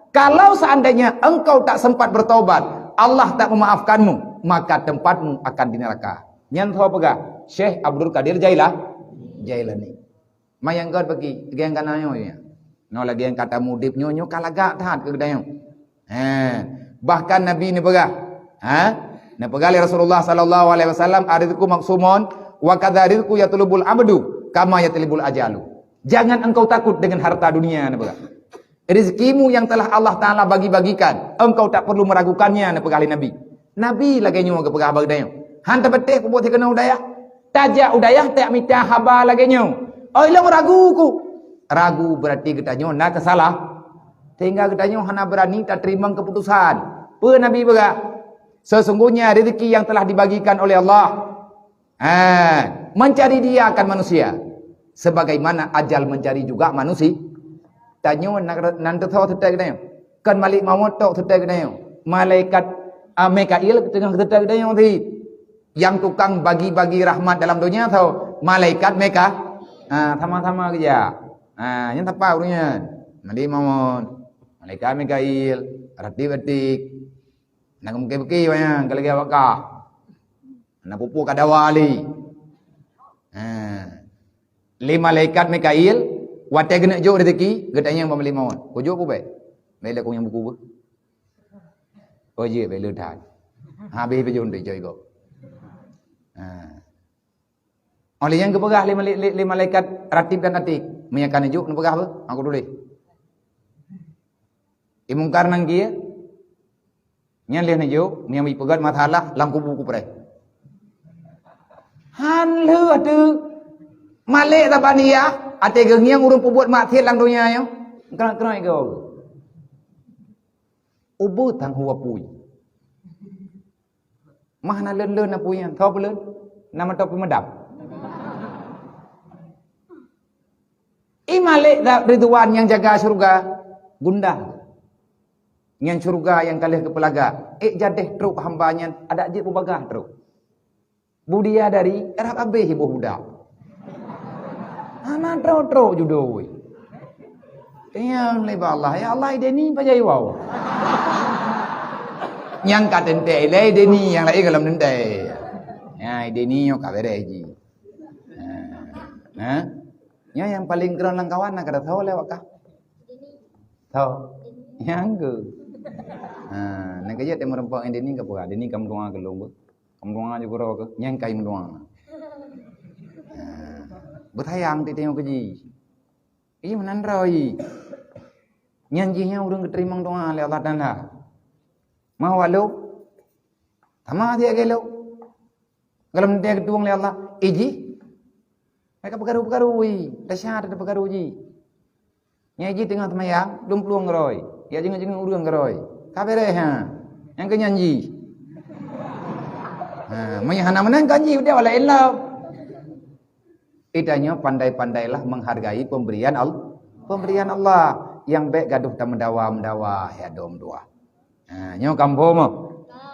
Kalau seandainya engkau tak sempat bertobat, Allah tak memaafkanmu, maka tempatmu akan di neraka. Nyan soe peugah? Syekh Abdul Qadir Jailah-, Jailani. Ma nyang göt bagi, lagèe nyang ka na nyoe nyan. Nyoe lagèe nyang ka tamudép nyoe, nyoe ka lagak that keu geutanyoe. He, bahkan Nabi neupeugah, ha? Neupeugah lé Rasulullah sallallahu alaihi wasallam, "Ar-rizqu maqsumun, wa kadza rizqu yatlubul abdu kama yatlubul ajalu." Jangan engkau takut dengan harta dunia, neupeugah. Rezekimu yang telah Allah Taala bagi-bagikan, engkau tak perlu meragukannya, neupeugah lé Nabi. Nabi lagèe nyoe geupeugah bak geutanyoe. Han tapatéh peubuet sigoe u dayah. Tajak u dayah tajak mita haba lagèe nyoe. Oi lôn ragu ku. Ragu berarti geutanyoe na keusalah. Sehingga geutanyoe hana beurani tateurimong keuputosan. Peue Nabi peugah? Sesungguhnya rezeki yang telah dibagikan oleh Allah, ha, mencari dia akan manusia, sebagaimana ajal mencari juga manusia. Tanyoe nan, nan teusoe seutôt geutanyoe. Kon Malik Maut tok seutôt geutanyoe. Malaikat, ah, Mikail teungoh seutôt geutanyoe sit. Nyang tukang bagi-bagi rahmat dalam donya soe? Malaikat Mika-, ah, sama-sama geujak. Ah, nyan sapa ureueng nyan? Malik Maut, Malaikat Mikail, Ratib Atid. Na geumeuke-meuke awak nyan, ka lagèe awak kah. Na peue-peue ka dawa lé. Ha. Lé malaikat Mikail, watèe geuneuk jok rezeki, geutanyong bak Malik Maut. "Kujok peue bèk?" "Bèk lé kuyue buku beuh." "Oh jeuet, bèk lé that." Habéh pih jok deh jok igoe. Ha. Oh lé nyang geupeugah lé, lé, lé, lé malaikat Ratib dan Atid, "Meunyo ka neujok, neupeugah beuh, aku tuléh." I Mungkar nangkée, nyan lheueh neujok, meunyo jipeugét masalah lam kubu kupreh. Han lheueh ateueh Malik Zabaniyah, até geungieng ureueng peubuet maksiet lam donya nyoe. Keunong-keunong igoe. Ubeut tang hu apui. Mah na leuen-leuen apui nyan, soe peuleueh? Na meutoe peumeudam. I Malik Ridwan nyang jaga syeuruga, gundah. Nyan syeuruga nyang ka lheueh geupeulaga, ék jadeh trok hamba nyan adak jeuet beubagaih trok. Budiadari, rab abéh iboh budak. Hana trok-trok judoe. Tanyong lé bak Allah, "Ya Allah, ideh ni pajan iwoe?" Nyang ka teuntèe ilèe ideh ni, nyang laén gohlom teuntèe. Nya, ideh ni nyoe ka beureh jih. Ha? Nyoe nyang paleng keureueng lam kawan na kada tho lé wak kah? Tho. Nyang ke. Ha, na kajak teumeureumpok ideh ni ka peugah, ideh ni ka meudoa keu lôn beuh. Ka meudoa ju keudroe keuh, nyan ka meudoa. Ha. Beutayang tiep-tiep keu jih. Ih, meunan droe. Nyan jih nyang ureueng geuteurimong doa lé Allah Taala. Mah walau sama siat gelo. Gohlom teuntèe geutueng lé Allah. Ih jih. Ka peukaru-peukaru, ui, dasya ada peukaru ji. Nyai ji teungoh teumayang, dum plueng geurôi. Ya jingui-jingui ureuëng geurôi. Ka beres ha. Nyang keu nyan ji. Ha, meunyo hana meunan kan ji udah wala ilmu. Itanyoe pandai-pandailah menghargai pemberian Allah. Pemberian Allah yang baik gaduh tameudawa-meudawa ya dom dua. Ha, nyoe kampung mah.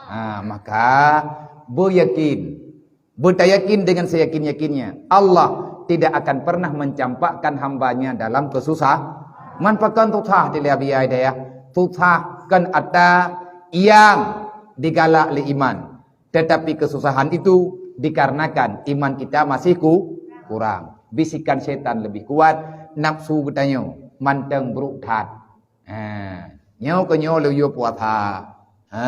Ha, maka beuyakin, beutayakin dengan seyakin-yakinnya, Allah tidak akan pernah mencampakkan hambanya dalam kesusah. Man pakon susah di Libya daya, susah kan ata yang digalak lé iman. Tetapi kesusahan itu dikarenakan iman kita masih ku, kurang. Bisikan setan lebih kuat, nafsu geutanyoe manteng brok that. Ha, nyoe keu nyoe lé yue puasa. Ha?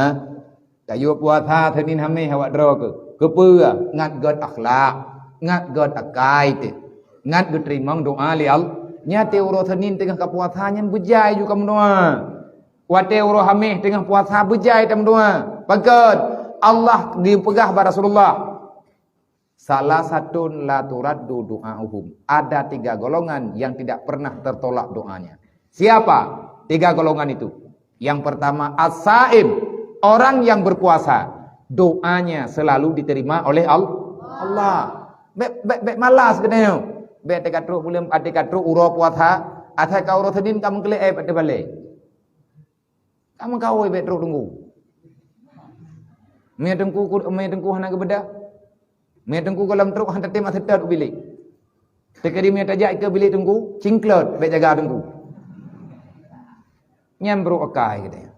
Tayue puasa Senin Hamis awak droe keu. Keupeue? Ngat gét akhlak, ngat gét akai teuh. Ngat geuteurimong doa lé Allah. Nyan teuh uroe Senin teungoh ka puasa nyan beujai ju kamoe doa. Watée uroe Hamis teungoh puasa beujai tameudoa. Pakon? Allah dipeugah bak Rasulullah, "Salasatun la turaddu du'a'uhum." Ada tiga golongan yang tidak pernah tertolak doanya. Siapa tiga golongan itu? Yang pertama, as-saim, orang yang berpuasa, doanya selalu diterima oleh Al-, Allah. Bek, bek, bek malas geutanyoe. Bek teuka trok buleuen, teuka trok uroe puasa, asai ka uroe Senin ka meukeuleh eh bak tebalai. Ka meukawe bek trok teungku. Mie teungku, mie teungku hana geubeudôh. Mie teungku gohlom trok hana tatem aseutôt u bilék. Teukeudi mie tajak ikeue bilék teungku, cingklot bek jaga teungku. Nyan brok akai geutanyoe.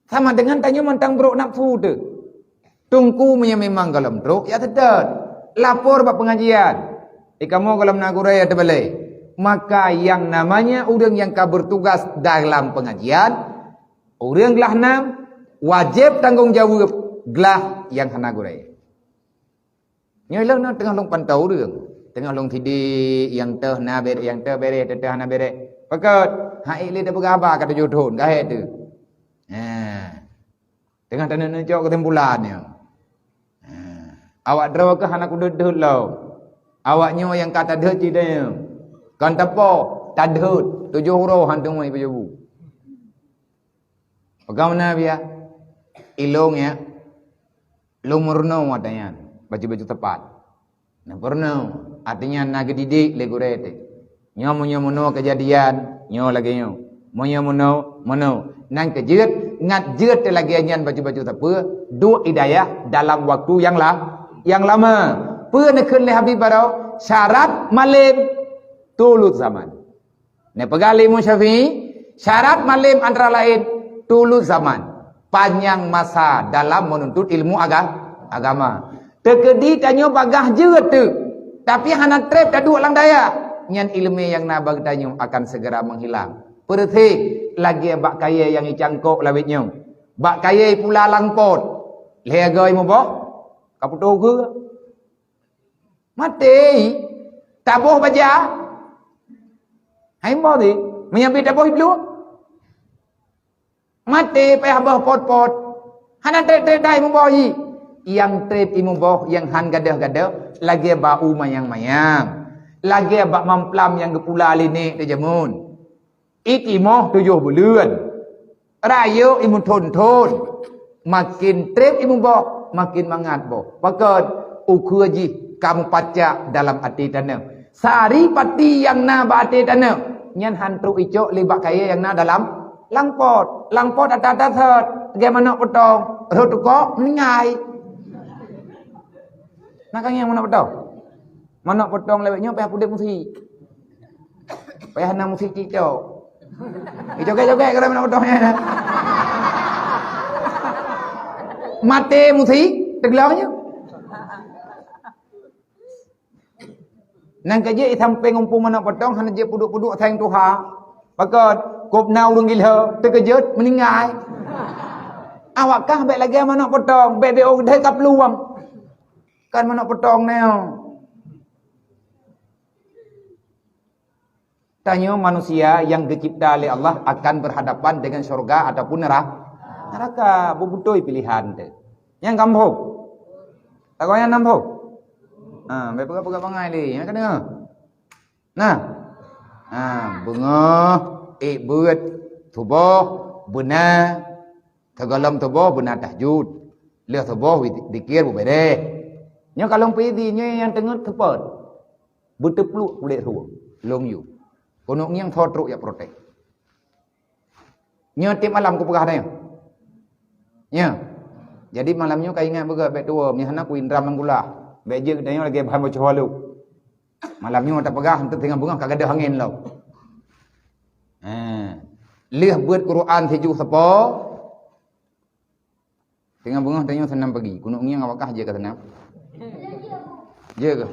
Sama dengan tanyoe mantong brok nafsu teuh. Teungku meunyo memang gohlom trok, ya seutôt. Lapor bak pengajian. Eh, kamoe gohlom na gurée ya teubalai. Maka yang namanya ureuëng yang ka bertugas dalam pengajian, ureuëng glah nam, wajéb tanggong jaweueb glah yang hana gurée. Nyoe lôn teungoh lôn pantau ureuëng. Teungoh lôn sidik nyang teuh na bereh, nyang teuh bereh, teuh hana bereh. Pakon? Hai lé tapeugah haba ka tujoh thon, ka hék teuh. Ha. Teungoh taneuk neucok keusimpulan nyoe. Ha. Awak droe keuh hana kudeuet-deuet lom. Awak nyoe nyang ka tadeuet cit nyoe. Kon tapo, tadeuet, tujoh uroe han teungoh ipeujeubu. Peugah meunan biya. Ilong ya. Lôn meurunoe watée nyan, baju-baju tepat. Na peurunoe, artinya na geudidik lé gurée teuh. Nyoe meunyoe meunoe keujadian, nyoe lagée nyoe. Meunyoe meunoe, meunoe. Nan keujeuet, ngat jeuet teuh lagée nyan baju-baju sapeue, duek hidayah dalam waktu nyang la-, nyang lama. Peue neukheun lé Habib baroe? Syarat malem, tulus zaman. Neupeugah lé Imam Syafi'i, syarat malem antara laén tulus zaman, panjang masa dalam menuntut ilmu aga-, agama. Teukeudi tanyoe bagaih jeuet teuh, tapi hana treb taduek lam dayah, nyan iéleumé nyang na bak tanyoe akan segera menghilang. Peureuséh lagée bak kayée nyang icangkok lawét nyoe, bak kayée ipula lam pot, lhée goe imuboh, ka putôh keue. Maté, taboh baja. Hai boh deh, meunyo bit taboh ibluek. Maté payah boh pot-pot. Hana treb-treb dai muboh jih. Nyang treb imuboh nyang han gadôh-gadôh, lagée bak u mayang-mayang. Lagée bak mamplam nyang geupula lé nek teuh jameun. Itimoh tujoh buleuen. Rayeuk imeuthon-thon. Makin treb imuboh, makin mangat boh. Pakon? Ukeue jih ka meupacak dalam até tanoh. Sari pati nyang na bak até tanoh, nyan han trok icok lé bak kayée nyang na dalam langpot. Langpot ata-ata sot, lagée manok peutong, rhot tukok, meuninggai. Na ka ngieng manok peutong? Manok peutong lawét nyoe payah pudeb musik. Payah na musik cicok. Ijoget-joget kalau manok peutong nyan. Maté musik, teuglong nyoe. Nang keujeuet i sampéng umpung manok peutong hana jeuet puduk-puduk sayang tuha. Pakon? Kop na ureuëng gila, teukeujot, meuninggai. Awak kah bék lagée manok peutong, bék bék oh deh ka peuluwang. Kan manok peutong nyoe. Tanyoe manusia nyang geucipta lé Allah akan berhadapan dengan syurga ataupun nera-, neraka. Beubutôi pilihan teuh. Nyang gampông. Tagoe nyang gampông. Ha, bèk peugah-peugah bangai lé. Nyan ka deungö. Nah. Ha, beungoh, ék beuet, suboh, beuna, sigohlom suboh beuna tahajud. Lheueh suboh wi-, zikir beubeureh. Nyoe ka lôn peue idin, nyoe nyang teungeut seupôt. Beuteupluek kulét rhueng, lôn yue. Keuneuk ngieng tho trok jak protes. Nyoe tiep malam kupeugah tanyoe. Nyoe. Jadi malam nyoe ka ingat beugöt bèk tuwoe, meuhana ku indra meugulah. Bèk jeuet tanyoe lagèe bahan bocoh walu. Malam nyoe tapeugah, enteuk teungoh beungoh ka gadôh angén lom. Ha. Lheueh beuet Quran sijuh seupôt, teungoh beungoh tanyoe seunam pagi. Keuneuk ngieng awak kah jeuet ka seunam? Jeuet kah?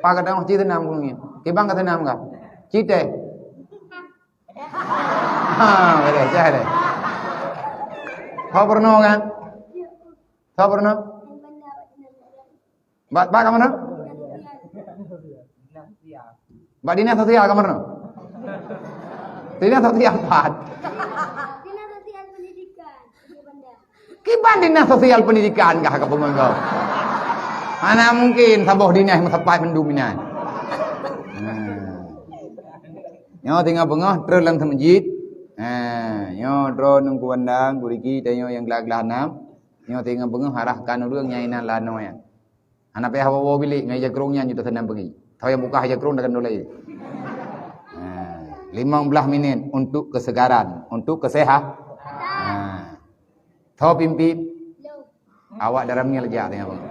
Pakon tanyoe ci seunam keuneuk ngieng? Kiban ka seunam kah? Ci teh? Ha, boleh, cah deh. Kau pernah kan? Kau pernah? Bak, bak ka meunan? Bak dinas sosial ka meunan? Dinas sosial pat. Dinas sosial pendidikan, di Banda. Kiban dinas sosial pendidikan kah ka peungeut kau? Mana mungkin saboh dinas meusapat mandum inan. Hmm. Nyoe teungoh beungoh trön lam seumeujid. Ha, nyoe droeneuh ku Banda, ku Riki, tanyoe nyang glah-glah nam. Nyoe teungoh beungoh arahkan ureueng nyang inan lanoe nyan. Hana payah woe-woe bilék ngon ija krông nyan jeuet seunam pagi. Tho nyang buka ija krông dan dolai. Ha, limong blah minit untuk kesegaran, untuk kesehat. Ha. Tho pimpin. Awak Daramil jak teungoh beungoh.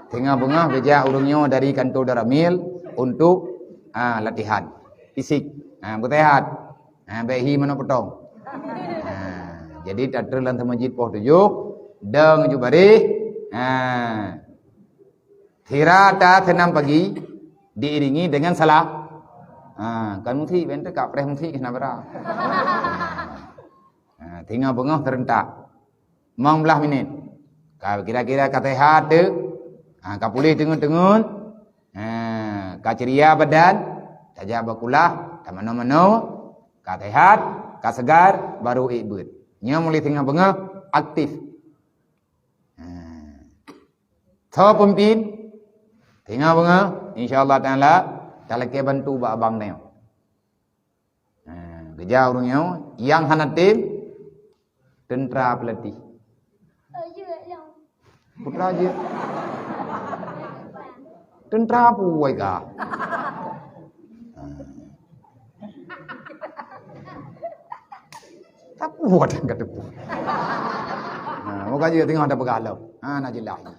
Teungoh beungoh geujak ureueng nyoe dari kantor Daramil untuk, ha, latihan fisik. Ha, beusehat. Ha, bèk hi manok potong. Ha, jadi tatrön lam seumeujid poh tujoh, dong ju baréh. Ha. Sira ta seunam pagi diiringi dengan salam. Ha, kan musik, bèk teuka preh musik, hana bra. Ha, teungoh beungoh seurentak. Limong blah minit. Ka kira-kira ka sehat teuk. Ha, ka puléh teungeut-teungeut. Ha, ka ceria badan, tajak bak kulah, tamanoe-manoe, ka sehat, ka segar, baru ék beuet. Nyoe mulai teungoh beungoh aktif. Ha. Tho peumimpin, teungoh beungoh, insya Allah Taala, talakèe bantu bak abang tanyoe. Ha, geujak ureueng nyoe, nyang hana tem, teuntra peulatih. Putra jeuet. Teuntra puai ka. Ha. Tapuai dan ka teupeu. Ha, moga jeuet teungoh tapeugah lom. Ha, na jeulaih.